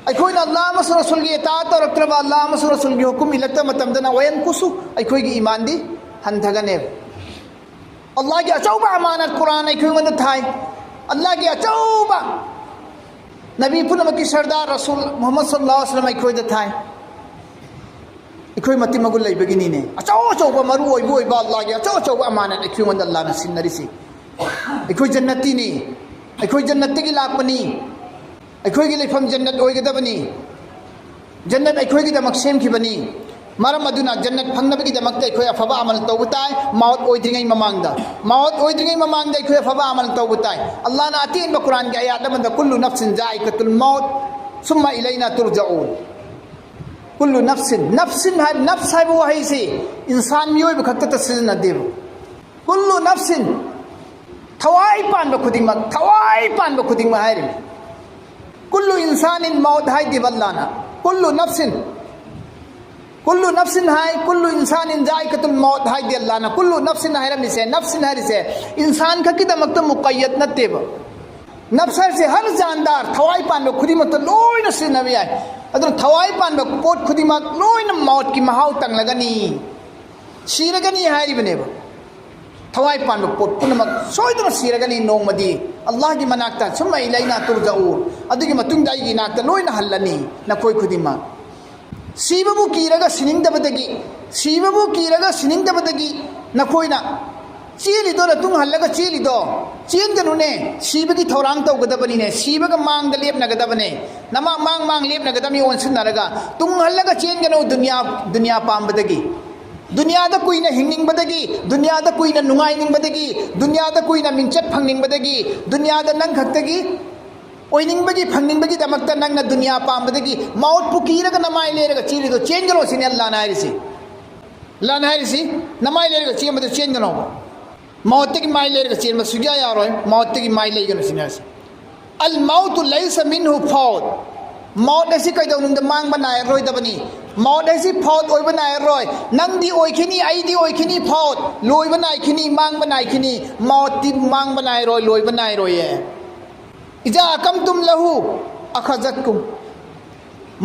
ꯑꯩꯈꯣꯏꯅ ꯑꯜꯂꯥꯍ ꯑꯃꯁꯨꯡ ꯔꯁꯨꯜꯒꯤ ꯏꯇꯥꯑꯠ ꯇꯧꯔꯛꯇ꯭ꯔꯕ, ꯑꯜꯂꯥꯍ ꯑꯃꯁꯨꯡ ꯔꯁꯨꯜꯒꯤ ꯍꯨꯀꯨꯝ ꯏꯜꯂꯛꯇꯕ ꯃꯇꯝꯗꯅ ꯋꯌꯟꯀꯨꯁꯨ, ꯑꯩꯈꯣꯏꯒꯤ ꯏꯃꯥꯟꯗꯤ ꯍꯟꯊꯒꯅꯦꯕ꯫ ꯑꯜꯂꯥꯍꯒꯤ ꯑꯆꯧꯕ ꯑꯃꯥꯅꯠ ꯀꯨꯔꯥꯟ ꯑꯩꯈꯣꯏꯉꯣꯟꯗ ꯊꯥꯏ꯫ ꯑꯜꯂꯥꯍꯒꯤ ꯑꯆꯧꯕ ꯅꯕꯤ ꯄꯨꯝꯅꯃꯛꯀꯤ ꯁꯔꯗꯥꯔ ꯔꯁꯨꯜ ꯃꯨꯍꯝꯃꯗ ꯁꯜꯂꯜꯂꯥꯍꯨ ꯑꯂꯩꯍꯤ ꯋꯁꯜꯂꯝ ꯑꯩꯈꯣꯏꯗ ꯊꯥꯏ꯫ ꯑꯩꯈꯣꯏ ꯃꯇꯤꯛ ꯃꯒꯨꯟ ꯂꯩꯕꯒꯤꯅꯤꯅꯦ꯫ ꯑꯆꯧ ꯑꯆꯧꯕ ꯃꯔꯨ ꯑꯣꯏꯕ ꯑꯣꯏꯕ ꯑꯜꯂꯥꯍꯒꯤ ꯑꯆꯧ ꯑꯆꯧꯕ ꯑꯃꯥꯅꯠ ꯑꯩꯈꯣꯏꯉꯣꯟꯗ ꯑꯜꯂꯥꯍꯅ ꯁꯤꯟꯅꯔꯤꯁꯤ꯫ ꯑꯩꯈꯣꯏ ꯖꯟꯅꯇꯤꯅꯤ, ꯑꯩꯈꯣꯏ ꯖꯟꯅꯠꯇꯒꯤ ꯂꯥꯛꯄꯅꯤ, ꯑꯩꯈꯣꯏꯒꯤ ꯂꯩꯐꯝ ꯖꯟꯅꯠ ꯑꯣꯏꯒꯗꯕꯅꯤ꯫ ꯖꯟꯅꯠ ꯑꯩꯈꯣꯏꯒꯤꯗꯃꯛ ꯁꯦꯝꯈꯤꯕꯅꯤ꯫ ꯃꯔꯝ ꯑꯗꯨꯅ ꯖꯟꯅꯠ ꯐꯪꯅꯕꯒꯤꯗꯃꯛꯇ ꯑꯩꯈꯣꯏ ꯑꯐꯕ ꯑꯃꯜ ꯇꯧꯕ ꯇꯥꯏ꯫ ꯃꯥꯎꯠ ꯑꯣꯏꯗ꯭ꯔꯤꯉꯩ ꯃꯃꯥꯡꯗ, ꯃꯥꯎꯠ ꯑꯣꯏꯗ꯭ꯔꯤꯉꯩ ꯃꯃꯥꯡꯗ ꯑꯩꯈꯣꯏ ꯑꯐꯕ ꯑꯃꯜ ꯇꯧꯕ ꯇꯥꯏ꯫ ꯑꯜꯂꯥꯍꯅ ꯑꯇꯦꯟꯕ ꯀꯨꯔꯥꯟꯒꯤ ꯑꯌꯥꯠ ꯑꯃꯗ, "ꯀꯨꯜꯂꯨ ꯅꯐꯁꯤꯟ ꯖꯥꯏꯀꯥꯇꯨꯜ ꯃꯥꯎꯠ, ꯁꯨꯝꯃ ꯏꯂꯩꯅꯥ ꯇꯨꯔꯖꯥꯎꯟ"꯫ ꯀꯨꯜꯂꯨ ꯅꯐꯁꯤꯟ, ꯅꯐꯁꯤꯟ ꯍꯥꯏ, ꯅꯐꯁ ꯍꯥꯏꯕ ꯋꯥꯍꯩꯁꯤ ꯏꯟꯁꯥꯟ ꯃꯤꯑꯣꯏꯕ ꯈꯛꯇꯗ ꯁꯤꯖꯤꯟꯅꯗꯦꯕ꯫ ꯀꯨꯜꯂꯨ ꯅꯐꯁꯤꯟ, ꯊꯋꯥꯏ ꯄꯥꯟꯕ ꯈꯨꯗꯤꯡꯃꯛ, ꯊꯋꯥꯏ ꯄꯥꯟꯕ ꯈꯨꯗꯤꯡꯃꯛ ꯍꯥꯏꯔꯤꯕꯅꯤ꯫ ꯀꯨꯜꯂꯨ ꯏꯟꯁꯥꯅꯤꯟ ꯃꯥꯎꯠ ꯍꯥꯏꯗꯦꯕ ꯑꯜꯂꯥꯍꯅ꯫ ꯀꯨꯜꯂꯨ ꯅꯐꯁꯤꯟ, ꯀꯨꯜꯂꯨ ꯅꯐꯁꯤꯟ ꯍꯥꯏ, ꯀꯨꯜꯂꯨ ꯏꯟꯁꯥꯅꯤꯟ ꯖꯥꯏꯀꯥꯇꯨꯜ ꯃꯥꯎꯠ ꯍꯥꯏꯗꯦ ꯑꯜꯂꯥꯍꯅ꯫ ꯀꯨꯜꯂꯨ ꯅꯐꯁꯤꯟ ꯍꯥꯏꯔꯝꯃꯤꯁꯦ, ꯅꯐꯁꯤꯟ ꯍꯥꯏꯔꯤꯁꯦ ꯏꯟꯁꯥꯟ ꯈꯛꯀꯤꯗꯃꯛꯇ ꯃꯨꯀꯩꯌꯠ ꯅꯠꯇꯦꯕ꯫ ꯅꯐꯁ ꯍꯥꯏꯔꯤꯁꯦ ꯍꯔ ꯖꯥꯟꯗꯥꯔ, ꯊꯋꯥꯏ ꯄꯥꯟꯕ ꯈꯨꯗꯤꯡꯃꯛꯇ ꯂꯣꯏꯅ ꯁꯤꯖꯤꯟꯅꯕ ꯌꯥꯏ꯫ ꯑꯗꯨꯅ ꯊꯋꯥꯏ ꯄꯥꯟꯕ ꯄꯣꯠ ꯈꯨꯗꯤꯡꯃꯛ ꯂꯣꯏꯅ ꯃꯥꯎꯠꯀꯤ ꯃꯍꯥꯎ ꯇꯪꯂꯒꯅꯤ, ꯁꯤꯔꯒꯅꯤ ꯍꯥꯏꯔꯤꯕꯅꯦꯕ꯫ ꯊꯋꯥꯏ ꯄꯥꯟꯕ ꯄꯣꯠ ꯄꯨꯝꯅꯃꯛ ꯁꯣꯏꯗꯅ ꯁꯤꯔꯒꯅꯤ ꯅꯣꯡꯃꯗꯤ꯫ ꯑꯜꯂꯥꯍꯒꯤ ꯃꯅꯥꯛꯇ, "ꯁꯨꯝꯃ ꯏꯂꯩꯅꯥ ꯇꯨꯔꯖꯥꯎꯟ", ꯑꯗꯨꯒꯤ ꯃꯇꯨꯡꯗ ꯑꯩꯒꯤ ꯏꯅꯥꯛꯇ ꯂꯣꯏꯅ ꯍꯜꯂꯅꯤ ꯅꯈꯣꯏ ꯈꯨꯗꯤꯡꯃꯛ꯫ ꯁꯤꯕꯕꯨ ꯀꯤꯔꯒ ꯁꯤꯅꯤꯡꯗꯕꯗꯒꯤ, ꯁꯤꯕꯕꯨ ꯀꯤꯔꯒ ꯁꯤꯅꯤꯡꯗꯕꯗꯒꯤ ꯅꯈꯣꯏꯅ ꯆꯦꯜꯂꯤꯗꯣ, ꯅꯇꯨꯡ ꯍꯜꯂꯒ ꯆꯦꯜꯂꯤꯗꯣ, ꯆꯦꯟꯒꯅꯨꯅꯦ꯫ ꯁꯤꯕꯒꯤ ꯊꯧꯔꯥꯡ ꯇꯧꯒꯗꯕꯅꯤꯅꯦ, ꯁꯤꯕꯒ ꯃꯥꯡꯗ ꯂꯦꯞꯅꯒꯗꯕꯅꯦ꯫ ꯅꯃꯥꯡ ꯃꯥꯡ ꯃꯥꯡ ꯂꯦꯞꯅꯒꯗꯕꯅꯤ ꯑꯣꯟꯁꯤꯟꯅꯔꯒ꯫ ꯇꯨꯡ ꯍꯜꯂꯒ ꯆꯦꯟꯒꯅꯨ ꯗꯨꯅꯤꯌꯥ, ꯗꯨꯅꯤꯌꯥ ꯄꯥꯝꯕꯗꯒꯤ꯫ ꯗꯨꯅꯤꯌꯥꯗ ꯀꯨꯏꯅ ꯍꯤꯡꯅꯤꯡꯕꯗꯒꯤ, ꯗꯨꯅꯤꯌꯥꯗ ꯀꯨꯏꯅ ꯅꯨꯡꯉꯥꯏꯅꯤꯡꯕꯗꯒꯤ, ꯗꯨꯅꯤꯌꯥꯗ ꯀꯨꯏꯅ ꯃꯤꯡꯆꯠ ꯐꯪꯅꯤꯡꯕꯗꯒꯤ, ꯗꯨꯅꯤꯌꯥꯗ ꯅꯪ ꯈꯛꯇꯒꯤ ꯑꯣꯏꯅꯤꯡꯕꯒꯤ, ꯐꯪꯅꯤꯡꯕꯒꯤꯗꯃꯛꯇ ꯅꯪꯅ ꯗꯨꯅꯤꯌꯥ ꯄꯥꯝꯕꯗꯒꯤ ꯃꯧꯠꯄꯨ ꯀꯤꯔꯒ ꯅꯃꯥꯏ ꯂꯩꯔꯒ ꯆꯦꯜꯂꯤꯗꯣ, ꯆꯦꯟꯒꯅꯣ ꯁꯤꯅꯤ ꯑꯜꯂꯥꯍꯅ ꯍꯥꯏꯔꯤꯁꯤ꯫ ꯑꯜꯂꯥꯍꯅ ꯍꯥꯏꯔꯤꯁꯤ, ꯅꯃꯥꯏ ꯂꯩꯔꯒ ꯆꯦꯟꯕꯗꯨ ꯆꯦꯟꯒꯅꯣ꯫ ꯃꯧꯠꯇꯒꯤ ꯃꯥꯏ ꯂꯩꯔꯒ ꯆꯦꯟꯕ ꯁꯨꯛꯌꯥ ꯌꯥꯔꯣꯏ꯫ ꯃꯧꯠꯇꯒꯤ ꯃꯥꯏ ꯂꯩꯒꯅꯨ ꯁꯤꯅꯤ ꯍꯥꯏꯔꯤꯁꯤ꯫ ꯑꯜ ꯃꯧꯇꯨ ꯂꯩꯁ ꯃꯤꯟꯍꯨ ꯐꯧꯠ꯫ ꯃꯧꯠ ꯑꯁꯤ ꯀꯩꯗꯧꯅꯨꯡꯗ ꯃꯥꯡꯕ ꯅꯥꯏꯔꯔꯣꯏꯗꯕꯅꯤ꯫ ꯃꯧꯠ ꯑꯁꯤ ꯐꯧꯠ ꯑꯣꯏꯕ ꯅꯥꯏꯔꯔꯣꯏ꯫ ꯅꯪꯗꯤ ꯑꯣꯏꯈꯤꯅꯤ, ꯑꯩꯗꯤ ꯑꯣꯏꯈꯤꯅꯤ ꯐꯧꯠ꯫ ꯂꯣꯏꯕ ꯅꯥꯏꯈꯤꯅꯤ, ꯃꯥꯡꯕ ꯅꯥꯏꯈꯤꯅꯤ꯫ ꯃꯧꯠꯇꯤ ꯃꯥꯡꯕ ꯅꯥꯏꯔꯣꯏ, ꯂꯣꯏꯕ ꯅꯥꯏꯔꯣꯏꯌꯦ꯫ ꯏꯖꯥ ꯑꯀꯝꯇꯨꯝ ꯂꯍꯨ ꯑꯈꯖꯠꯀꯨꯝ꯫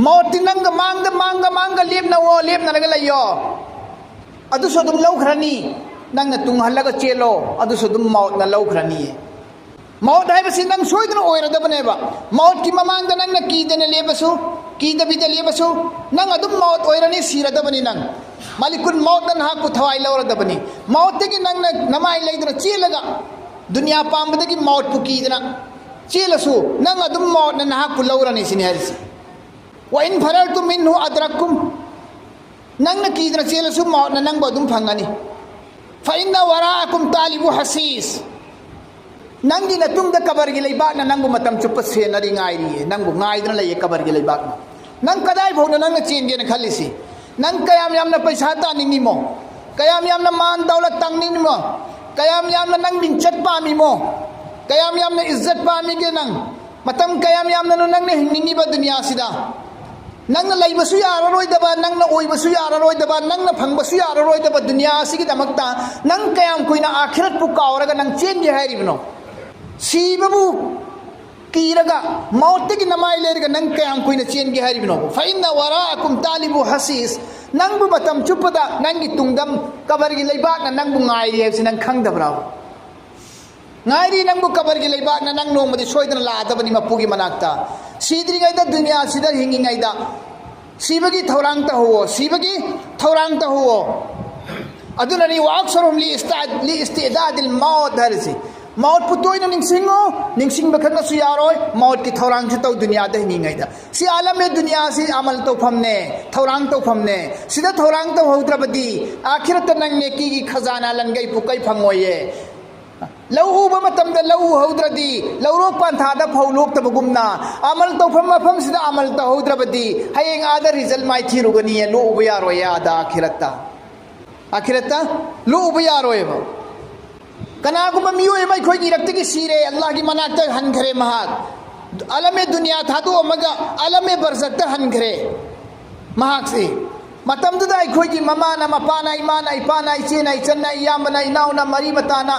ꯃꯧꯠꯇꯤ ꯅꯪꯒ ꯃꯥꯡꯗ, ꯃꯥꯡꯒ, ꯃꯥꯡꯒ ꯂꯦꯞꯅꯧꯋꯣ, ꯂꯦꯞꯅꯔꯒ ꯂꯩꯌꯣ꯫ ꯑꯗꯨꯁꯨ ꯑꯗꯨꯝ ꯂꯧꯈ꯭ꯔꯅꯤ꯫ ꯅꯪꯅ ꯇꯨꯡꯍꯜꯂꯒ ꯆꯦꯜꯂꯣ, ꯑꯗꯨꯁꯨ ꯑꯗꯨꯝ ꯃꯧꯠꯅ ꯂꯧꯈ꯭ꯔꯅꯤꯌꯦ꯫ ꯃꯧꯠ ꯍꯥꯏꯕꯁꯤ ꯅꯪ ꯁꯣꯏꯗꯅ ꯑꯣꯏꯔꯗꯕꯅꯦꯕ꯫ ꯃꯧꯠꯀꯤ ꯃꯃꯥꯡꯗ ꯅꯪꯅ ꯀꯤꯗꯅ ꯂꯦꯞꯄꯁꯨ, ꯀꯤꯗꯕꯤꯗ ꯂꯦꯞꯄꯁꯨ, ꯅꯪ ꯑꯗꯨꯝ ꯃꯧꯠ ꯑꯣꯏꯔꯅꯤ, ꯁꯤꯔꯗꯕꯅꯤ ꯅꯪ꯫ ꯃꯥꯂꯤꯀꯨꯜ ꯃꯧꯠꯅ ꯅꯍꯥꯛꯄꯨ ꯊꯋꯥꯏ ꯂꯧꯔꯗꯕꯅꯤ꯫ ꯃꯧꯠꯇꯒꯤ ꯅꯪꯅ ꯅꯃꯥꯏ ꯂꯩꯗꯅ ꯆꯦꯜꯂꯒ, ꯗꯨꯅꯤꯌꯥ ꯄꯥꯝꯕꯗꯒꯤ ꯃꯧꯠꯄꯨ ꯀꯤꯗꯅ ꯆꯦꯜꯂꯁꯨ, ꯅꯪ ꯑꯗꯨꯝ ꯃꯧꯠꯅ ꯅꯍꯥꯛꯄꯨ ꯂꯧꯔꯅꯤ ꯁꯤꯅꯤ ꯍꯥꯏꯔꯤꯁꯤ꯫ ꯋꯥꯏꯟ ꯐꯔꯔ ꯇꯨ ꯃꯤꯟꯍꯨ ꯑꯗ꯭ꯔꯛꯀꯨꯝ꯫ ꯅꯪꯅ ꯀꯤꯗꯅ ꯆꯦꯜꯂꯁꯨ ꯃꯧꯠꯅ ꯅꯪꯕꯨ ꯑꯗꯨꯝ ꯐꯪꯒꯅꯤ꯫ ꯐꯏꯟꯅ ꯋꯥꯔꯥꯑꯀꯨꯝ ꯇꯥꯂꯤꯕꯨ ꯍꯁꯤꯁ꯫ ꯅꯪꯒꯤ ꯅꯇꯨꯡꯗ ꯀꯕꯔꯒꯤ ꯂꯩꯕꯥꯛꯅ ꯅꯪꯕꯨ ꯃꯇꯝ ꯆꯨꯞꯄ ꯁꯦꯟꯅꯔꯤ, ꯉꯥꯏꯔꯤꯌꯦ, ꯅꯪꯕꯨ ꯉꯥꯏꯗꯨꯅ ꯂꯩꯌꯦ ꯀꯕꯔꯒꯤ ꯂꯩꯕꯥꯛꯅ꯫ ꯅꯪ ꯀꯗꯥꯏ ꯐꯥꯎꯅꯣ ꯅꯪꯅ ꯆꯦꯟꯒꯦꯅ ꯈꯜꯂꯤꯁꯤ? ꯅꯪ ꯀꯌꯥꯝ ꯌꯥꯝꯅ ꯄꯩꯁꯥ ꯇꯥꯅꯤꯡꯉꯤꯃꯣ? ꯀꯌꯥꯝ ꯌꯥꯝꯅ ꯃꯥꯟ ꯗꯧꯂꯠ ꯇꯥꯅꯤꯡꯉꯤꯃꯣ? ꯀꯌꯥꯝ ꯌꯥꯝꯅ ꯅꯪ ꯃꯤꯡꯆꯠ ꯄꯥꯝꯃꯤꯃꯣ? ꯀꯌꯥꯝ ꯌꯥꯝꯅ ꯏꯖꯠ ꯄꯥꯝꯃꯤꯒꯦ ꯅꯪ? ꯃꯇꯝ ꯀꯌꯥꯝ ꯌꯥꯝꯅꯅꯣ ꯅꯪꯅ ꯍꯤꯡꯅꯤꯡꯉꯤꯕ ꯗꯨꯅꯤꯌꯥꯁꯤꯗ? ꯅꯪꯅ ꯂꯩꯕꯁꯨ ꯌꯥꯔꯔꯣꯏꯗꯕ, ꯅꯪꯅ ꯑꯣꯏꯕꯁꯨ ꯌꯥꯔꯔꯣꯏꯗꯕ, ꯅꯪꯅ ꯐꯪꯕꯁꯨ ꯌꯥꯔꯔꯣꯏꯗꯕ ꯗꯨꯅꯤꯌꯥ ꯑꯁꯤꯒꯤꯗꯃꯛꯇ ꯅꯪ ꯀꯌꯥꯝ ꯀꯨꯏꯅ ꯑꯥꯈꯤꯔꯠꯄꯨ ꯀꯥꯎꯔꯒ ꯅꯪ ꯆꯦꯟꯒꯦ ꯍꯥꯏꯔꯤꯕꯅꯣ? ꯁꯤꯕꯕꯨ ꯀꯤꯔꯒ, ꯃꯧꯠꯇꯒꯤ ꯅꯃꯥꯏ ꯂꯩꯔꯒ ꯅꯪ ꯀꯌꯥꯝ ꯀꯨꯏꯅ ꯆꯦꯟꯒꯦ ꯍꯥꯏꯔꯤꯕꯅꯣ? ꯐꯏꯟꯅ ꯋꯥꯔꯥꯑꯀꯨꯝ ꯇꯥꯂꯤꯕꯨ ꯍꯁꯤꯁ꯫ ꯅꯪꯕꯨ ꯃꯇꯝ ꯆꯨꯞꯄꯗ ꯅꯪꯒꯤ ꯇꯨꯡꯗ ꯀꯕꯔꯒꯤ ꯂꯩꯕꯥꯛꯅ ꯅꯪꯕꯨ ꯉꯥꯏꯔꯤ ꯍꯥꯏꯕꯁꯤ ꯅꯪ ꯈꯪꯗꯕ꯭ꯔꯥ? ꯉꯥꯏꯔꯤ ꯅꯪꯕꯨ ꯀꯕꯔꯒꯤ ꯂꯩꯕꯥꯛꯅ꯫ ꯅꯪ ꯅꯣꯡꯃꯗꯤ ꯁꯣꯏꯗꯅ ꯂꯥꯛꯑꯗꯕꯅꯤ ꯃꯄꯨꯒꯤ ꯃꯅꯥꯛꯇ꯫ ꯁꯤꯗ꯭ꯔꯤꯉꯩꯗ ꯗꯨꯅꯤꯌꯥꯁꯤꯗ ꯍꯤꯡꯉꯤꯉꯩꯗ ꯁꯤꯕꯒꯤ ꯊꯧꯔꯥꯡ ꯇꯧꯍꯧꯋꯣ, ꯁꯤꯕꯒꯤ ꯊꯧꯔꯥꯡ ꯇꯧꯍꯧꯋꯣ꯫ ꯑꯗꯨꯅꯅꯤ ꯋꯥꯛꯁꯔꯨꯝ ꯂꯤ ꯏꯁꯇꯤꯗꯥꯗꯤꯜ ꯃꯧꯠ ꯍꯥꯏꯔꯤꯁꯤ꯫ ꯃꯥꯎꯠꯄꯨ ꯇꯣꯏꯅ ꯅꯤꯡꯁꯤꯡꯉꯨ꯫ ꯅꯤꯡꯁꯤꯡꯕ ꯈꯛꯅꯁꯨ ꯌꯥꯔꯣꯏ, ꯃꯥꯎꯠꯀꯤ ꯊꯧꯔꯥꯡꯁꯨ ꯇꯧ ꯗꯨꯅꯤꯌꯥꯗ ꯍꯤꯡꯉꯤꯉꯩꯗ꯫ ꯁꯤ ꯑꯥꯂꯝ ꯑꯦ ꯗꯨꯅꯤꯌꯥꯁꯤ ꯑꯃꯜ ꯇꯧꯐꯝꯅꯦ, ꯊꯧꯔꯥꯡ ꯇꯧꯐꯝꯅꯦ꯫ ꯁꯤꯗ ꯊꯧꯔꯥꯡ ꯇꯧꯍꯧꯗ꯭ꯔꯕꯗꯤ ꯑꯥꯈꯤꯔꯠꯇ ꯅꯪ ꯅꯦꯀꯤꯒꯤ ꯈꯖꯥꯅꯥ ꯂꯟꯒꯩ ꯄꯨꯀꯩ ꯐꯪꯉꯣꯏꯌꯦ꯫ ꯂꯧ ꯎꯕ ꯃꯇꯝꯗ ꯂꯧ ꯎꯍꯧꯗ꯭ꯔꯗꯤ ꯂꯧꯔꯣꯛ ꯄꯥꯟꯊꯥꯗ ꯐꯧ ꯂꯣꯛꯇꯕꯒꯨꯝꯅ, ꯑꯃꯜ ꯇꯧꯐꯝ ꯃꯐꯝꯁꯤꯗ ꯑꯃꯜ ꯇꯧꯍꯧꯗ꯭ꯔꯕꯗꯤ ꯍꯌꯦꯡ ꯑꯥꯗ ꯔꯤꯖꯜ ꯃꯥꯏꯊꯤꯔꯨꯒꯅꯤꯌꯦ, ꯂꯣꯛꯎꯕ ꯌꯥꯔꯣꯏꯌꯦ ꯑꯥꯗ ꯑꯥꯈꯤꯔꯠꯇ꯫ ꯑꯥꯈꯤꯔꯠꯇ ꯂꯣꯛꯎꯕ ꯌꯥꯔꯣꯏꯕ꯫ ꯀꯅꯥꯒꯨꯝꯕ ꯃꯤꯑꯣꯏ ꯑꯃ ꯑꯩꯈꯣꯏꯒꯤ ꯏꯔꯛꯇꯒꯤ ꯁꯤꯔꯦ, ꯑꯜꯂꯥꯍꯒꯤ ꯃꯅꯥꯛꯇ ꯍꯟꯈ꯭ꯔꯦ, ꯃꯍꯥꯛ ꯑꯥꯂꯝ ꯑꯦ ꯗꯨꯅꯤꯌꯥ ꯊꯥꯗꯣꯛꯑꯝꯃꯒ ꯑꯥꯂꯝ ꯑꯦ ꯕꯔꯖꯛꯇ ꯍꯟꯈ꯭ꯔꯦ꯫ ꯃꯍꯥꯛꯁꯤ ꯃꯇꯝꯗꯨꯗ ꯑꯩꯈꯣꯏꯒꯤ ꯃꯃꯥꯅ, ꯃꯄꯥꯅ, ꯏꯃꯥꯅ, ꯏꯄꯥꯅ, ꯏꯆꯦꯅ, ꯏꯆꯟꯅ, ꯏꯌꯥꯝꯕꯅ, ꯏꯅꯥꯎꯅ, ꯃꯔꯤ ꯃꯇꯥꯅ,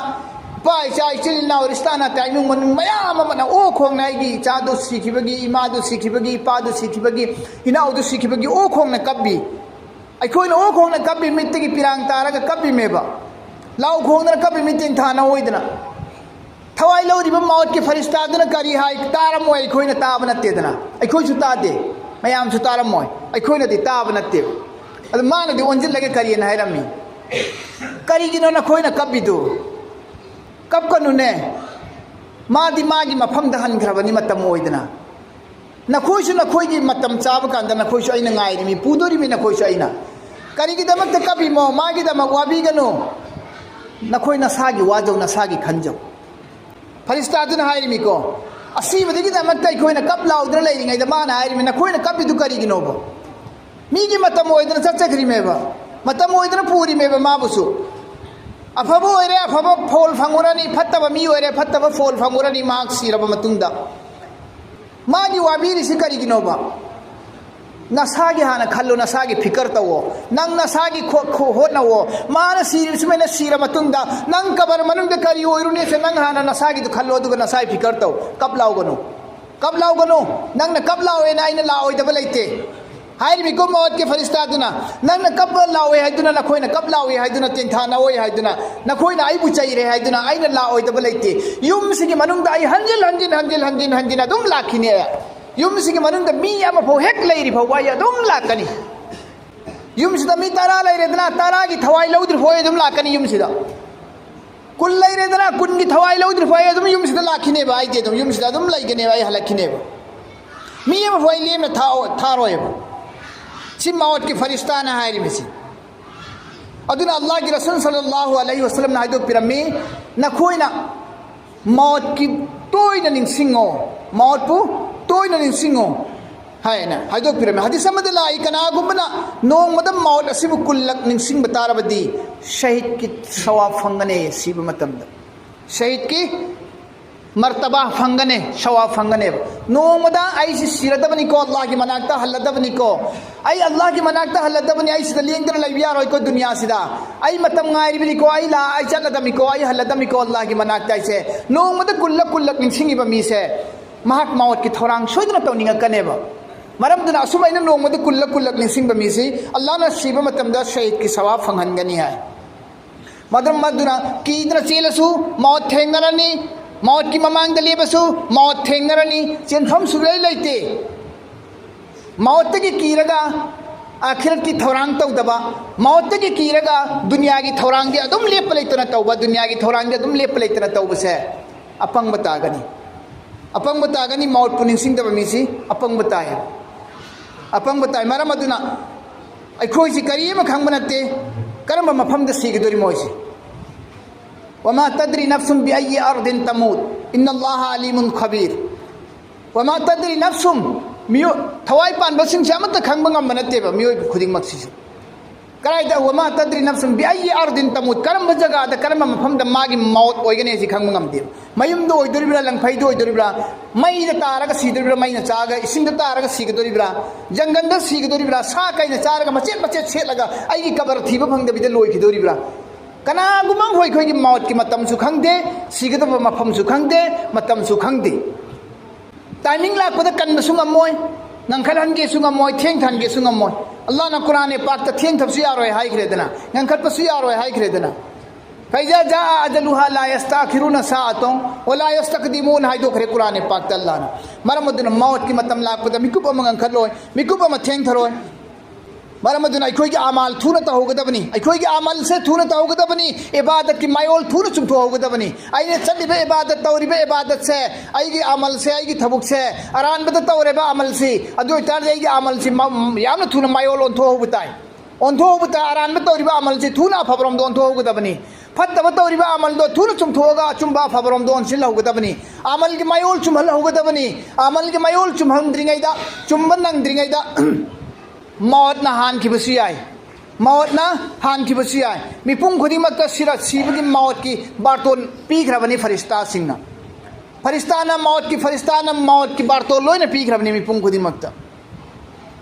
ꯏꯄꯥ, ꯏꯆꯥ, ꯏꯆꯤꯜ ꯏꯅꯥꯎ, ꯔꯤꯁꯇꯥ ꯅꯥꯇꯥ, ꯏꯃꯨꯡ ꯃꯅꯨꯡ ꯃꯌꯥꯝ ꯑꯃꯅ ꯑꯣ ꯈꯣꯡꯅ ꯑꯩꯒꯤ ꯏꯆꯥꯗꯨ ꯁꯤꯈꯤꯕꯒꯤ, ꯏꯃꯥꯗꯨ ꯁꯤꯈꯤꯕꯒꯤ, ꯏꯄꯥꯗꯨ ꯁꯤꯈꯤꯕꯒꯤ, ꯏꯅꯥꯎꯗꯨ ꯁꯤꯈꯤꯕꯒꯤ ꯑꯣ ꯈꯣꯡꯅ ꯀꯞꯄꯤ꯫ ꯑꯩꯈꯣꯏꯅ ꯑꯣ ꯈꯣꯡꯅ ꯀꯞꯄꯤ, ꯃꯤꯠꯇꯒꯤ ꯄꯤꯔꯥꯡ ꯇꯥꯔꯒ ꯀꯞꯄꯤꯃꯦꯕ꯫ ꯂꯥꯎ ꯈꯣꯡꯗꯅ ꯀꯞꯄꯤ, ꯃꯤꯠ ꯇꯦꯡꯊꯥꯅ ꯑꯣꯏꯗꯅ꯫ ꯊꯋꯥꯏ ꯂꯧꯔꯤꯕ ꯃꯥꯎꯠꯀꯤ ꯐꯔꯤꯁꯇꯥꯗꯨꯅ ꯀꯔꯤ ꯍꯥꯏ ꯇꯥꯔꯝꯃꯣꯏ, ꯑꯩꯈꯣꯏꯅ ꯇꯥꯕ ꯅꯠꯇꯦꯗꯅ꯫ ꯑꯩꯈꯣꯏꯁꯨ ꯇꯥꯗꯦ, ꯃꯌꯥꯝꯁꯨ ꯇꯥꯔꯝꯃꯣꯏ, ꯑꯩꯈꯣꯏꯅꯗꯤ ꯇꯥꯕ ꯅꯠꯇꯦꯕ꯫ ꯑꯗꯨ ꯃꯥꯅꯗꯤ ꯑꯣꯟꯁꯤꯜꯂꯒ ꯀꯔꯤꯅ ꯍꯥꯏꯔꯝꯃꯤ? "ꯀꯔꯤꯒꯤꯅꯣ ꯅꯈꯣꯏꯅ ꯀꯞꯄꯤꯗꯨ? ꯀꯞꯀꯅꯨꯅꯦ꯫ ꯃꯥꯗꯤ ꯃꯥꯒꯤ ꯃꯐꯝꯗ ꯍꯟꯈ꯭ꯔꯕꯅꯤ ꯃꯇꯝ ꯑꯣꯏꯗꯅ꯫ ꯅꯈꯣꯏꯁꯨ ꯅꯈꯣꯏꯒꯤ ꯃꯇꯝ ꯆꯥꯕ ꯀꯥꯟꯗ ꯅꯈꯣꯏꯁꯨ ꯑꯩꯅ ꯉꯥꯏꯔꯤꯃꯤ, ꯄꯨꯗꯣꯔꯤꯃꯤ ꯅꯈꯣꯏꯁꯨ ꯑꯩꯅ꯫ ꯀꯔꯤꯒꯤꯗꯃꯛꯇ ꯀꯞꯄꯤꯃꯣ? ꯃꯥꯒꯤꯗꯃꯛ ꯋꯥꯕꯤꯒꯅꯨ꯫ ꯅꯈꯣꯏ ꯅꯁꯥꯒꯤ ꯋꯥꯖꯧ, ꯅꯁꯥꯒꯤ ꯈꯟꯖꯧ"꯫ ꯐꯔꯤꯁꯇꯥꯗꯨꯅ ꯍꯥꯏꯔꯤꯃꯤꯀꯣ, ꯑꯁꯤꯕꯗꯨꯒꯤꯗꯃꯛꯇ ꯑꯩꯈꯣꯏꯅ ꯀꯞ ꯂꯥꯎꯗꯅ ꯂꯩꯔꯤꯉꯩꯗ ꯃꯥꯅ ꯍꯥꯏꯔꯤꯃꯤ, "ꯅꯈꯣꯏꯅ ꯀꯞꯄꯤꯗꯨ ꯀꯔꯤꯒꯤꯅꯣꯕ? ꯃꯤꯒꯤ ꯃꯇꯝ ꯑꯣꯏꯗꯅ ꯆꯠꯆꯈ꯭ꯔꯤꯃꯦꯕ, ꯃꯇꯝ ꯑꯣꯏꯗꯅ ꯄꯨꯔꯤꯃꯦꯕ ꯃꯥꯕꯨꯁꯨ꯫ ꯑꯐꯕ ꯑꯣꯏꯔꯦ, ꯑꯐꯕ ꯐꯣꯜ ꯐꯪꯉꯨꯔꯅꯤ, ꯐꯠꯇꯕ ꯃꯤ ꯑꯣꯏꯔꯦ, ꯐꯠꯇꯕ ꯐꯣꯜ ꯐꯪꯉꯨꯔꯅꯤ ꯃꯍꯥꯛ ꯁꯤꯔꯕ ꯃꯇꯨꯡꯗ"꯫ ꯃꯥꯒꯤ ꯋꯥꯕꯤꯔꯤꯁꯤ ꯀꯔꯤꯒꯤꯅꯣꯕ? ꯅꯁꯥꯒꯤ ꯍꯥꯟꯅ ꯈꯜꯂꯣ, ꯅꯁꯥꯒꯤ ꯐꯤꯀꯔ ꯇꯧꯋꯣ, ꯅꯪ ꯅꯁꯥꯒꯤ ꯈꯣ-, ꯈꯣ-, ꯍꯣꯠꯅꯋꯣ꯫ ꯃꯥꯅ ꯁꯤꯔꯤꯕ ꯁꯨꯃꯥꯏꯅ ꯁꯤꯔ ꯃꯇꯨꯡꯗ ꯅꯪ ꯀꯕꯔ ꯃꯅꯨꯡꯗ ꯀꯔꯤ ꯑꯣꯏꯔꯨꯅꯤꯁꯦ ꯅꯪ ꯍꯥꯟꯅ ꯅꯁꯥꯒꯤꯗꯨ ꯈꯜꯂꯣ, ꯑꯗꯨꯒ ꯅꯁꯥꯒꯤ ꯐꯤꯀꯔ ꯇꯧ꯫ ꯀꯞ ꯂꯥꯎꯒꯅꯨ, ꯀꯞ ꯂꯥꯎꯒꯅꯨ꯫ ꯅꯪꯅ ꯀꯞ ꯂꯥꯎꯋꯦꯅ ꯑꯩꯅ ꯂꯥꯛꯑꯣꯏꯗꯕ ꯂꯩꯇꯦ꯫ ꯍꯥꯏꯔꯤꯕ ꯃꯥꯎꯠꯀꯤ ꯐꯔꯤꯁꯇꯥꯗꯨꯅ, "ꯅꯪꯅ ꯀꯞꯄ ꯂꯥꯎꯋꯦ ꯍꯥꯏꯗꯨꯅ, ꯅꯈꯣꯏꯅ ꯀꯞ ꯂꯥꯎꯋꯦ ꯍꯥꯏꯗꯨꯅ, ꯇꯦꯟꯊꯥꯅꯋꯣꯏ ꯍꯥꯏꯗꯨꯅ, ꯅꯈꯣꯏꯅ ꯑꯩꯕꯨ ꯆꯩꯔꯦ ꯍꯥꯏꯗꯨꯅ ꯑꯩꯅ ꯂꯥꯛꯑꯣꯏꯗꯕ ꯂꯩꯇꯦ꯫ ꯌꯨꯝꯁꯤꯒꯤ ꯃꯅꯨꯡꯗ ꯑꯩ ꯍꯟꯖꯤꯟ ꯍꯟꯖꯤꯟ, ꯍꯟꯖꯤꯟ ꯍꯟꯖꯤꯟ, ꯍꯟꯖꯤꯟ ꯑꯗꯨꯝ ꯂꯥꯛꯈꯤꯅꯤ꯫ ꯌꯨꯝꯁꯤꯒꯤ ꯃꯅꯨꯡꯗ ꯃꯤ ꯑꯃꯐꯥꯎ ꯍꯦꯛ ꯂꯩꯔꯤ ꯐꯥꯎꯕ ꯑꯩ ꯑꯗꯨꯝ ꯂꯥꯛꯀꯅꯤ꯫ ꯌꯨꯝꯁꯤꯗ ꯃꯤ ꯇꯔꯥ ꯂꯩꯔꯦꯗꯅ, ꯇꯔꯥꯒꯤ ꯊꯋꯥꯏ ꯂꯧꯗ꯭ꯔꯤ ꯐꯥꯎ ꯑꯩ ꯑꯗꯨꯝ ꯂꯥꯛꯀꯅꯤ ꯌꯨꯝꯁꯤꯗ"꯫ ꯀꯨꯟ ꯂꯩꯔꯦꯗꯅ, ꯀꯨꯟꯒꯤ ꯊꯋꯥꯏ ꯂꯧꯗ꯭ꯔꯤ ꯐꯥꯎ ꯑꯩ ꯑꯗꯨꯝ ꯌꯨꯝꯁꯤꯗ ꯂꯥꯛꯈꯤꯅꯦꯕ, ꯑꯩꯗꯤ ꯑꯗꯨꯝ ꯌꯨꯝꯁꯤꯗ ꯑꯗꯨꯝ ꯂꯩꯒꯅꯦꯕ, ꯑꯩ ꯍꯜꯂꯛꯈꯤꯅꯦꯕ꯫ ꯃꯤ ꯑꯃ ꯐꯥꯎ ꯑꯩ ꯂꯦꯝꯅ ꯊꯥ-, ꯊꯥꯔꯣꯏꯕ꯫ ꯁꯤ ꯃꯥꯎꯠꯀꯤ ꯐꯔꯤꯁꯇꯥꯅ ꯍꯥꯏꯔꯤꯕꯁꯤ꯫ ꯑꯗꯨꯅ ꯑꯜꯂꯥꯍꯒꯤ ꯔꯁꯨꯜ ꯁꯜꯂꯜꯂꯥꯍꯨ ꯑꯂꯩꯍꯤ ꯋꯁꯜꯂꯝꯅ ꯍꯥꯏꯗꯣꯛꯄꯤꯔꯝꯃꯤ, "ꯅꯈꯣꯏꯅ ꯃꯥꯎꯠꯀꯤ ꯇꯣꯏꯅ ꯅꯤꯡꯁꯤꯡꯉꯣ, ꯃꯥꯎꯠꯄꯨ ꯇꯣꯏꯅ ꯅꯤꯡꯁꯤꯡꯉꯣ" ꯍꯥꯏꯅ ꯍꯥꯏꯗꯣꯛꯄꯤꯔꯝꯃꯤ꯫ ꯍꯗꯤꯁ ꯑꯃꯗ ꯂꯥꯛꯏ, "ꯀꯅꯥꯒꯨꯝꯕꯅ ꯅꯣꯡꯃꯗ ꯃꯥꯎꯠ ꯑꯁꯤꯕꯨ ꯀꯨꯟꯂꯛ ꯅꯤꯡꯁꯤꯡꯕ ꯇꯥꯔꯕꯗꯤ ꯁꯍꯤꯗꯀꯤ ꯁꯋꯥꯕ ꯐꯪꯒꯅꯤ ꯁꯤꯕ ꯃꯇꯝꯗ꯫ ꯁꯍꯤꯗꯀꯤ ꯃꯔꯇꯕꯥ ꯐꯪꯒꯅꯤ, ꯁꯋꯥꯕ ꯐꯪꯒꯅꯦꯕ꯫ ꯅꯣꯡꯃꯗ ꯑꯩꯁꯤ ꯁꯤꯔꯗꯕꯅꯤꯀꯣ, ꯑꯜꯂꯥꯍꯒꯤ ꯃꯅꯥꯛꯇ ꯍꯜꯂꯗꯕꯅꯤꯀꯣ, ꯑꯩ ꯑꯜꯂꯥꯍꯒꯤ ꯃꯅꯥꯛꯇ ꯍꯜꯂꯗꯕꯅꯤ, ꯑꯩ ꯁꯤꯗ ꯂꯦꯡꯗꯅ ꯂꯩꯕ ꯌꯥꯔꯣꯏꯀꯣ ꯗꯨꯅꯤꯌꯥꯁꯤꯗ꯫ ꯑꯩ ꯃꯇꯝ ꯉꯥꯏꯔꯤꯕꯅꯤꯀꯣ, ꯑꯩ ꯂꯥ-, ꯑꯩ ꯆꯠꯂꯗꯕꯅꯤꯀꯣ, ꯑꯩ ꯍꯜꯂꯗꯕꯅꯤꯀꯣ ꯑꯜꯂꯥꯍꯒꯤ ꯃꯅꯥꯛꯇ" ꯍꯥꯏꯁꯦ꯫ ꯅꯣꯡꯃꯗ ꯀꯨꯟꯂꯛ ꯀꯨꯟꯂꯛ ꯅꯤꯡꯁꯤꯡꯉꯤꯕ ꯃꯤꯁꯦ ꯃꯍꯥꯛ ꯃꯥꯎꯠꯀꯤ ꯊꯧꯔꯥꯡ ꯁꯣꯏꯗꯅ ꯇꯧꯅꯤꯡꯉꯛꯀꯅꯦꯕ꯫ ꯃꯔꯝꯗꯨꯅ ꯑꯁꯨꯃꯥꯏꯅ ꯅꯣꯡꯃꯗ ꯀꯨꯟꯂꯛ ꯀꯨꯟꯂꯛ ꯅꯤꯡꯁꯤꯡꯕ ꯃꯤꯁꯤ ꯑꯜꯂꯥꯍꯅ ꯁꯤꯕ ꯃꯇꯝꯗ ꯁꯍꯤꯗꯀꯤ ꯁꯋꯥꯕ ꯐꯪꯍꯟꯒꯅꯤ ꯍꯥꯏ꯫ ꯃꯔꯝ ꯑꯗꯨꯅ ꯀꯤꯗꯅ ꯆꯦꯜꯂꯁꯨ ꯃꯥꯎꯠ ꯊꯦꯡꯅꯔꯅꯤ, ꯃꯥꯎꯠꯀꯤ ꯃꯃꯥꯡꯗ ꯂꯦꯞꯄꯁꯨ ꯃꯥꯎꯠ ꯊꯦꯡꯅꯔꯅꯤ, ꯆꯦꯟꯐꯝ ꯁꯨꯛꯂꯩ ꯂꯩꯇꯦ꯫ ꯃꯥꯎꯠꯇꯒꯤ ꯀꯤꯔꯒ ꯑꯥꯈꯤꯔꯠꯀꯤ ꯊꯧꯔꯥꯡ ꯇꯧꯗꯕ, ꯃꯥꯎꯠꯇꯒꯤ ꯀꯤꯔꯒ ꯗꯨꯅꯤꯌꯥꯒꯤ ꯊꯧꯔꯥꯡꯗꯤ ꯑꯗꯨꯝ ꯂꯦꯞꯄ ꯂꯩꯇꯅ ꯇꯧꯕ, ꯗꯨꯅꯤꯌꯥꯒꯤ ꯊꯧꯔꯥꯡꯗꯤ ꯑꯗꯨꯝ ꯂꯦꯞꯄ ꯂꯩꯇꯅ ꯇꯧꯕꯁꯦ ꯑꯄꯪꯕ ꯇꯥꯒꯅꯤ꯫ ꯑꯄꯪꯕ ꯇꯥꯒꯅꯤ, ꯃꯥꯎꯠꯄꯨ ꯅꯤꯡꯁꯤꯡꯗꯕ ꯃꯤꯁꯤ ꯑꯄꯪꯕ ꯇꯥꯏ꯫ ꯑꯄꯪꯕ ꯇꯥꯏ꯫ ꯃꯔꯝ ꯑꯗꯨꯅ ꯑꯩꯈꯣꯏꯁꯤ ꯀꯔꯤ ꯑꯃ ꯈꯪꯕ ꯅꯠꯇꯦ, ꯀꯔꯝꯕ ꯃꯐꯝꯗ ꯁꯤꯒꯗꯣꯔꯤꯃꯣ ꯍꯥꯏꯁꯤ꯫ "وما تدري نفس بأي أرض تموت، إن الله عليم خبير." "وما تدري نفس"، ꯃꯤꯑꯣ-, ꯊꯋꯥꯏ ꯄꯥꯟꯕꯁꯤꯡꯁꯦ ꯑꯃꯠꯇ ꯈꯪꯕ ꯉꯝꯕ ꯅꯠꯇꯦꯕ, ꯃꯤꯑꯣꯏꯕ ꯈꯨꯗꯤꯡꯃꯛꯁꯤꯁꯨ꯫ ꯀꯗꯥꯏꯗ, "وما تدري نفس بأي أرض تموت"، ꯀꯔꯝꯕ ꯖꯒꯥꯗ, ꯀꯔꯝꯕ ꯃꯐꯝꯗ ꯃꯥꯒꯤ ꯃꯥꯎꯠ ꯑꯣꯏꯒꯅꯤ ꯍꯥꯏꯁꯤ ꯈꯪꯕ ꯉꯝꯗꯦꯕ꯫ ꯃꯌꯨꯝꯗ ꯑꯣꯏꯗꯣꯔꯤꯕ꯭ꯔꯥ, ꯂꯪꯐꯩꯗ ꯑꯣꯏꯗꯣꯔꯤꯕ꯭ꯔꯥ, ꯃꯩꯗ ꯇꯥꯔꯒ ꯁꯤꯗꯣꯔꯤꯕ꯭ꯔꯥ, ꯃꯩꯅ ꯆꯥꯛꯑꯒ ꯏꯁꯤꯡꯗ ꯇꯥꯔꯒ ꯁꯤꯒꯗꯣꯔꯤꯕ꯭ꯔꯥ, ꯖꯪꯒꯜꯗ ꯁꯤꯒꯗꯣꯔꯤꯕ꯭ꯔꯥ, ꯁꯥ ꯀꯩꯅ ꯆꯥꯔꯒ ꯃꯆꯦꯠ ꯃꯆꯦꯠ ꯁꯦꯠꯂꯒ ꯑꯩꯒꯤ ꯀꯕꯔ ꯊꯤꯕ ꯐꯪꯗꯕꯤꯗ ꯂꯣꯏꯈꯤꯗꯣꯔꯤꯕ꯭ꯔꯥ? ꯀꯅꯥꯒꯨꯝꯕ ꯑꯃ ꯑꯩꯈꯣꯏꯒꯤ ꯃꯥꯎꯠꯀꯤ ꯃꯇꯝꯁꯨ ꯈꯪꯗꯦ, ꯁꯤꯒꯗꯕ ꯃꯐꯝꯁꯨ ꯈꯪꯗꯦ, ꯃꯇꯝꯁꯨ ꯈꯪꯗꯦ꯫ ꯇꯥꯏꯃꯤꯡ ꯂꯥꯛꯄꯗ ꯀꯟꯕꯁꯨ ꯉꯝꯃꯣꯏ, ꯉꯟꯈꯠꯍꯟꯒꯦꯁꯨ ꯉꯝꯃꯣꯏ, ꯊꯦꯡꯊꯍꯟꯒꯦꯁꯨ ꯉꯝꯃꯣꯏ꯫ ꯑꯜꯂꯥꯍꯅ ꯀꯨꯔꯥꯟ ꯄꯥꯛꯇ ꯊꯦꯡꯊꯕꯁꯨ ꯌꯥꯔꯣꯏ ꯍꯥꯏꯈ꯭ꯔꯦꯗꯅ, ꯉꯟꯈꯠꯄꯁꯨ ꯌꯥꯔꯣꯏ ꯍꯥꯏꯈ꯭ꯔꯦꯗꯅ꯫ "فإذا جاء أجلها لا يستأخرون ساعة ولا يستقدمون" ꯍꯥꯏꯗꯣꯛꯈ꯭ꯔꯦ ꯀꯨꯔꯥꯟ ꯄꯥꯛꯇ ꯑꯜꯂꯥꯍꯅ꯫ ꯃꯔꯝ ꯑꯗꯨꯅ ꯃꯥꯎꯠꯀꯤ ꯃꯇꯝ ꯂꯥꯛꯄꯗ ꯃꯤꯀꯨꯞ ꯑꯃ ꯉꯟꯈꯠꯂꯣꯏ, ꯃꯤꯀꯨꯞ ꯑꯃ ꯊꯦꯡꯊꯔꯣꯏ꯫ ꯃꯔꯝ ꯑꯗꯨꯅ ꯑꯩꯈꯣꯏꯒꯤ ꯑꯃꯜ ꯊꯨꯅ ꯇꯧꯍꯧꯒꯗꯕꯅꯤ꯫ ꯑꯩꯈꯣꯏꯒꯤ ꯑꯃꯜꯁꯦ ꯊꯨꯅ ꯇꯧꯍꯧꯒꯗꯕꯅꯤ꯫ ꯏꯕꯥꯗꯠꯀꯤ ꯃꯌꯣꯜ ꯊꯨꯅ ꯆꯨꯝꯊꯣꯛꯍꯧꯒꯗꯕꯅꯤ꯫ ꯑꯩꯅ ꯆꯠꯂꯤꯕ ꯏꯕꯥꯗꯠ, ꯇꯧꯔꯤꯕ ꯏꯕꯥꯗꯠꯁꯦ, ꯑꯩꯒꯤ ꯑꯃꯜꯁꯦ, ꯑꯩꯒꯤ ꯊꯕꯛꯁꯦ, ꯑꯔꯥꯟꯕꯗ ꯇꯧꯔꯦꯕ ꯑꯃꯜꯁꯤ, ꯑꯗꯨ ꯑꯣꯏꯇꯥꯔꯗꯤ ꯑꯩꯒꯤ ꯑꯃꯜꯁꯤ ꯃ-, ꯌꯥꯝꯅ ꯊꯨꯅ ꯃꯌꯣꯜ ꯑꯣꯟꯊꯣꯛꯍꯧꯕ ꯇꯥꯏ꯫ ꯑꯣꯟꯊꯣꯛꯍꯧꯕ ꯇꯥꯏ꯫ ꯑꯔꯥꯟꯕ ꯇꯧꯔꯤꯕ ꯑꯃꯜꯁꯤ ꯊꯨꯅ ꯑꯐꯕꯔꯣꯝꯗ ꯑꯣꯟꯊꯣꯛꯍꯧꯒꯗꯕꯅꯤ꯫ ꯐꯠꯇꯕ ꯇꯧꯔꯤꯕ ꯑꯃꯜꯗꯣ ꯊꯨꯅ ꯆꯨꯝꯊꯣꯛꯑꯒ ꯑꯆꯨꯝꯕ ꯑꯐꯕꯔꯣꯝꯗ ꯑꯣꯟꯁꯤꯜꯍꯧꯒꯗꯕꯅꯤ꯫ ꯑꯃꯜꯒꯤ ꯃꯌꯣꯜ ꯆꯨꯝꯍꯜꯍꯧꯒꯗꯕꯅꯤ꯫ ꯑꯃꯜꯒꯤ ꯃꯌꯣꯜ ꯆꯨꯝꯍꯟꯗ꯭ꯔꯤꯉꯩꯗ, ꯆꯨꯝꯕ ꯅꯪꯗ꯭ꯔꯤꯉꯩꯗ ꯃꯧꯠꯅ ꯍꯥꯟꯈꯤꯕꯁꯨ ꯌꯥꯏ꯫ ꯃꯧꯠꯅ ꯍꯥꯟꯈꯤꯕꯁꯨ ꯌꯥꯏ꯫ ꯃꯤꯄꯨꯝ ꯈꯨꯗꯤꯡꯃꯛꯇ ꯁꯤꯔꯠ ꯁꯤꯕꯒꯤ ꯃꯧꯠꯀꯤ ꯕꯥꯔꯇꯣꯟ ꯄꯤꯈ꯭ꯔꯕꯅꯤ ꯐꯔꯤꯁꯇꯥꯁꯤꯡꯅ꯫ ꯐꯔꯤꯁꯇꯥꯅ ꯃꯧꯠꯀꯤ, ꯐꯔꯤꯁꯇꯥꯅ ꯃꯧꯠꯀꯤ ꯕꯥꯔꯇꯣꯟ ꯂꯣꯏꯅ ꯄꯤꯈ꯭ꯔꯕꯅꯤ ꯃꯤꯄꯨꯝ ꯈꯨꯗꯤꯡꯃꯛꯇ꯫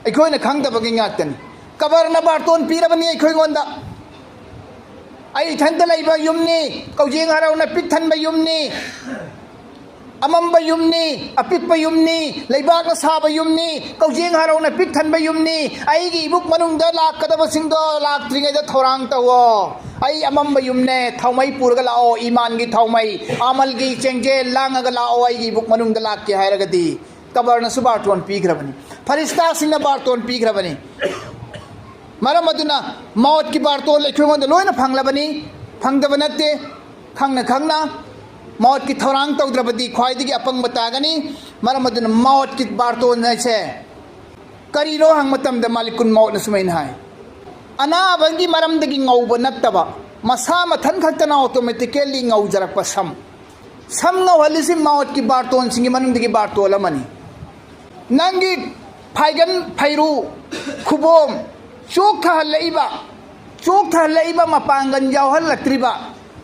ꯑꯩꯈꯣꯏꯅ ꯈꯪꯗꯕꯒꯤ ꯉꯥꯛꯇꯅꯤ꯫ ꯀꯕꯔꯅ ꯕꯥꯔꯇꯣꯟ ꯄꯤꯔꯕꯅꯤ ꯑꯩꯈꯣꯏꯉꯣꯟꯗ꯫ ꯑꯩ ꯏꯊꯟꯇ ꯂꯩꯕ ꯌꯨꯝꯅꯤ, ꯀꯧꯖꯦꯡ ꯍꯔꯥꯎꯅ ꯄꯤꯛ ꯊꯟꯕ ꯌꯨꯝꯅꯤ, ꯑꯃꯝꯕ ꯌꯨꯝꯅꯤ, ꯑꯄꯤꯛꯄ ꯌꯨꯝꯅꯤ, ꯂꯩꯕꯥꯛꯅ ꯁꯥꯕ ꯌꯨꯝꯅꯤ, ꯀꯧꯖꯦꯡ ꯍꯔꯥꯎꯅ ꯄꯤꯛ ꯊꯟꯕ ꯌꯨꯝꯅꯤ꯫ ꯑꯩꯒꯤ ꯏꯕꯨꯛ ꯃꯅꯨꯡꯗ ꯂꯥꯛꯀꯗꯕꯁꯤꯡꯗꯣ ꯂꯥꯛꯇ꯭ꯔꯤꯉꯩꯗ ꯊꯧꯔꯥꯡ ꯇꯧꯋꯣ꯫ ꯑꯩ ꯑꯃꯝꯕ ꯌꯨꯝꯅꯦ, ꯊꯥꯎꯃꯩ ꯄꯨꯔꯒ ꯂꯥꯛꯑꯣ, ꯏꯃꯥꯟꯒꯤ ꯊꯥꯎꯃꯩ, ꯑꯃꯜꯒꯤ ꯆꯦꯡꯖꯦꯜ ꯂꯥꯡꯉꯒ ꯂꯥꯛꯑꯣ ꯑꯩꯒꯤ ꯏꯕꯨꯛ ꯃꯅꯨꯡꯗ ꯂꯥꯛꯀꯦ ꯍꯥꯏꯔꯒꯗꯤ꯫ ꯀꯕꯔꯅꯁꯨ ꯕꯥꯔꯇꯣꯟ ꯄꯤꯈ꯭ꯔꯕꯅꯤ, ꯐꯔꯤꯁꯇꯥꯁꯤꯡꯅ ꯕꯥꯔꯇꯣꯟ ꯄꯤꯈ꯭ꯔꯕꯅꯤ꯫ ꯃꯔꯝ ꯑꯗꯨꯅ ꯃꯧꯠꯀꯤ ꯕꯥꯔꯇꯣꯟ ꯑꯩꯈꯣꯏꯉꯣꯟꯗ ꯂꯣꯏꯅ ꯐꯪꯂꯕꯅꯤ, ꯐꯪꯗꯕ ꯅꯠꯇꯦ꯫ ꯈꯪꯅ ꯈꯪꯅ ꯃꯧꯠꯀꯤ ꯊꯧꯔꯥꯡ ꯇꯧꯗ꯭ꯔꯕꯗꯤ ꯈ꯭ꯋꯥꯏꯗꯒꯤ ꯑꯄꯪꯕ ꯇꯥꯒꯅꯤ꯫ ꯃꯔꯝ ꯑꯗꯨꯅ ꯃꯧꯠꯀꯤ ꯕꯥꯔꯇꯣꯟ ꯍꯥꯏꯁꯦ ꯀꯔꯤꯅꯣ ꯍꯪꯕ ꯃꯇꯝꯗ ꯃꯥꯂꯤꯀꯨꯟ ꯃꯧꯠꯅ ꯁꯨꯃꯥꯏꯅ ꯍꯥꯏ, ꯑꯅꯥꯕꯒꯤ ꯃꯔꯝꯗꯒꯤ ꯉꯧꯕ ꯅꯠꯇꯕ, ꯃꯁꯥ ꯃꯊꯟ ꯈꯛꯇꯅ automatically ꯉꯧꯖꯔꯛꯄ ꯁꯝ꯫ ꯁꯝ ꯉꯧꯍꯜꯂꯤꯁꯤ ꯃꯧꯠꯀꯤ ꯕꯥꯔꯇꯣꯟꯁꯤꯡꯒꯤ ꯃꯅꯨꯡꯗꯒꯤ ꯕꯥꯔꯇꯣꯟ ꯑꯃꯅꯤ꯫ ꯅꯪꯒꯤ ꯐꯥꯏꯒꯟ, ꯐꯩꯔꯨ, ꯈꯨꯕꯣꯝ ꯆꯣꯛꯊꯍꯜꯂꯛꯏꯕ, ꯆꯣꯛꯊꯍꯜꯂꯛꯏꯕ ꯃꯄꯥꯡꯒꯜ ꯌꯥꯎꯍꯜꯂꯛꯇ꯭ꯔꯤꯕ,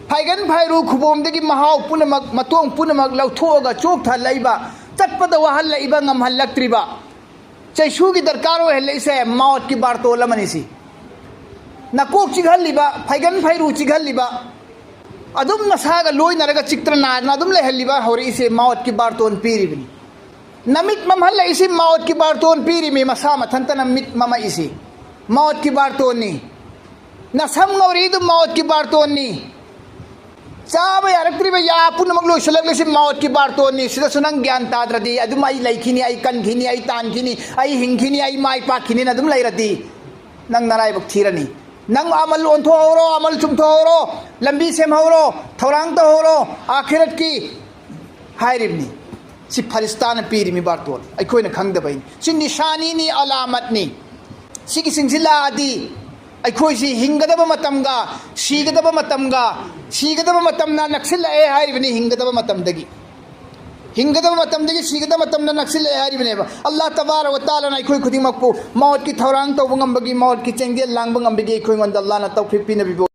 ꯐꯥꯏꯒꯟ, ꯐꯩꯔꯨ, ꯈꯨꯕꯣꯝꯗꯒꯤ ꯃꯍꯥꯎ ꯄꯨꯝꯅꯃꯛ, ꯃꯇꯣꯡ ꯄꯨꯝꯅꯃꯛ ꯂꯧꯊꯣꯛꯑꯒ ꯆꯣꯛꯊꯍꯜꯂꯛꯏꯕ, ꯆꯠꯄꯗ ꯋꯥꯍꯜꯂꯛꯏꯕ, ꯉꯝꯍꯜꯂꯛꯇ꯭ꯔꯤꯕ, ꯆꯩꯁꯨꯒꯤ ꯗꯔꯀꯥꯔ ꯑꯣꯏꯍꯜꯂꯛꯏꯁꯦ ꯃꯧꯠꯀꯤ ꯕꯥꯔꯇꯣꯟ ꯑꯃꯅꯤ ꯁꯤ꯫ ꯅꯀꯣꯛ ꯆꯤꯛꯍꯜꯂꯤꯕ, ꯐꯩꯒꯟ ꯐꯩꯔꯨ ꯆꯤꯛꯍꯜꯂꯤꯕ, ꯑꯗꯨꯝ ꯅꯁꯥꯒ ꯂꯣꯏꯅꯔꯒ ꯆꯤꯛꯇꯅ ꯅꯥꯗꯅ ꯑꯗꯨꯝ ꯂꯩꯍꯜꯂꯤꯕ ꯍꯧꯔꯛꯏꯁꯦ ꯃꯧꯠꯀꯤ ꯕꯥꯔꯇꯣꯟ ꯄꯤꯔꯤꯕꯅꯤ꯫ ꯅꯃꯤꯠ ꯃꯝꯍꯜꯂꯛꯏꯁꯤ ꯃꯧꯠꯀꯤ ꯕꯥꯔꯇꯣꯟ ꯄꯤꯔꯤꯃꯤ, ꯃꯁꯥ ꯃꯊꯟꯇꯅ ꯃꯤꯠ ꯃꯝꯃꯛꯏꯁꯤ ꯃꯧꯠꯀꯤ ꯕꯥꯔꯇꯣꯟꯅꯤ꯫ ꯅꯁꯝ ꯉꯧꯔꯤꯗꯨ ꯃꯧꯠꯀꯤ ꯕꯥꯔꯇꯣꯟꯅꯤ꯫ ꯆꯥꯕ ꯌꯥꯔꯛꯇ꯭ꯔꯤꯕ ꯌꯥ ꯄꯨꯝꯅꯃꯛ ꯂꯣꯏꯁꯤꯜꯂꯛꯂꯤꯁꯤ ꯃꯧꯠꯀꯤ ꯕꯥꯔꯇꯣꯟꯅꯤ꯫ ꯁꯤꯗꯁꯨ ꯅꯪ ꯒ꯭ꯌꯥꯟ ꯇꯥꯗ꯭ꯔꯗꯤ, ꯑꯗꯨꯝ "ꯑꯩ ꯂꯩꯈꯤꯅꯤ, ꯑꯩ ꯀꯟꯈꯤꯅꯤ, ꯑꯩ ꯇꯥꯟꯈꯤꯅꯤ, ꯑꯩ ꯍꯤꯡꯈꯤꯅꯤ, ꯑꯩ ꯃꯥꯏ ꯄꯥꯛꯈꯤꯅꯤꯅ" ꯑꯗꯨꯝ ꯂꯩꯔꯗꯤ, ꯅꯪ ꯅꯔꯥꯏꯕꯛ ꯊꯤꯔꯅꯤ꯫ ꯅꯪ ꯑꯃꯜ ꯑꯣꯟꯊꯣꯛꯍꯧꯔꯣ, ꯑꯃꯜ ꯆꯨꯝꯊꯣꯛꯍꯧꯔꯣ, ꯂꯝꯕꯤ ꯁꯦꯝꯍꯧꯔꯣ, ꯊꯧꯔꯥꯡ ꯇꯧꯍꯧꯔꯣ, ꯑꯥꯈꯤꯔꯠꯀꯤ ꯍꯥꯏꯔꯤꯕꯅꯤ꯫ ꯁꯤ ꯐꯔꯤꯁꯇꯥꯅ ꯄꯤꯔꯤꯃꯤ ꯕꯥꯔꯇꯣꯟ, ꯑꯩꯈꯣꯏꯅ ꯈꯪꯗꯕꯩꯅꯤ꯫ ꯁꯤ ꯅꯤꯁꯥꯅꯤꯅꯤ, ꯑꯂꯥꯃꯠꯅꯤ꯫ ꯁꯤꯒꯤꯁꯤꯡꯁꯤ ꯂꯥꯛꯑꯗꯤ ꯑꯩꯈꯣꯏꯁꯤ ꯍꯤꯡꯒꯗꯕ ꯃꯇꯝꯒ ꯁꯤꯒꯗꯕ ꯃꯇꯝꯒ, ꯁꯤꯒꯗꯕ ꯃꯇꯝꯅ ꯅꯛꯁꯤꯜꯂꯛꯑꯦ ꯍꯥꯏꯔꯤꯕꯅꯤ꯫ ꯍꯤꯡꯒꯗꯕ ꯃꯇꯝꯗꯒꯤ, ꯍꯤꯡꯒꯗꯕ ꯃꯇꯝꯗꯒꯤ ꯁꯤꯒꯗꯕ ꯃꯇꯝꯗ ꯅꯛꯁꯤꯜꯂꯛꯑꯦ ꯍꯥꯏꯔꯤꯕꯅꯦꯕ꯫ ꯑꯜꯂꯥꯍ ꯇꯕꯥꯔꯛ ꯋ ꯇꯥꯂꯥꯅ ꯑꯩꯈꯣꯏ ꯈꯨꯗꯤꯡꯃꯛꯄꯨ ꯃꯧꯠꯀꯤ ꯊꯧꯔꯥꯡ ꯇꯧꯕ ꯉꯝꯕꯒꯤ, ꯃꯧꯠꯀꯤ ꯆꯦꯡꯖꯦꯜ ꯂꯥꯡꯕ ꯉꯝꯕꯒꯤ ꯑꯩꯈꯣꯏꯉꯣꯟꯗ ꯑꯜꯂꯥꯍꯅ ꯇꯧꯐꯤꯛ ꯄꯤꯅꯕꯤꯕ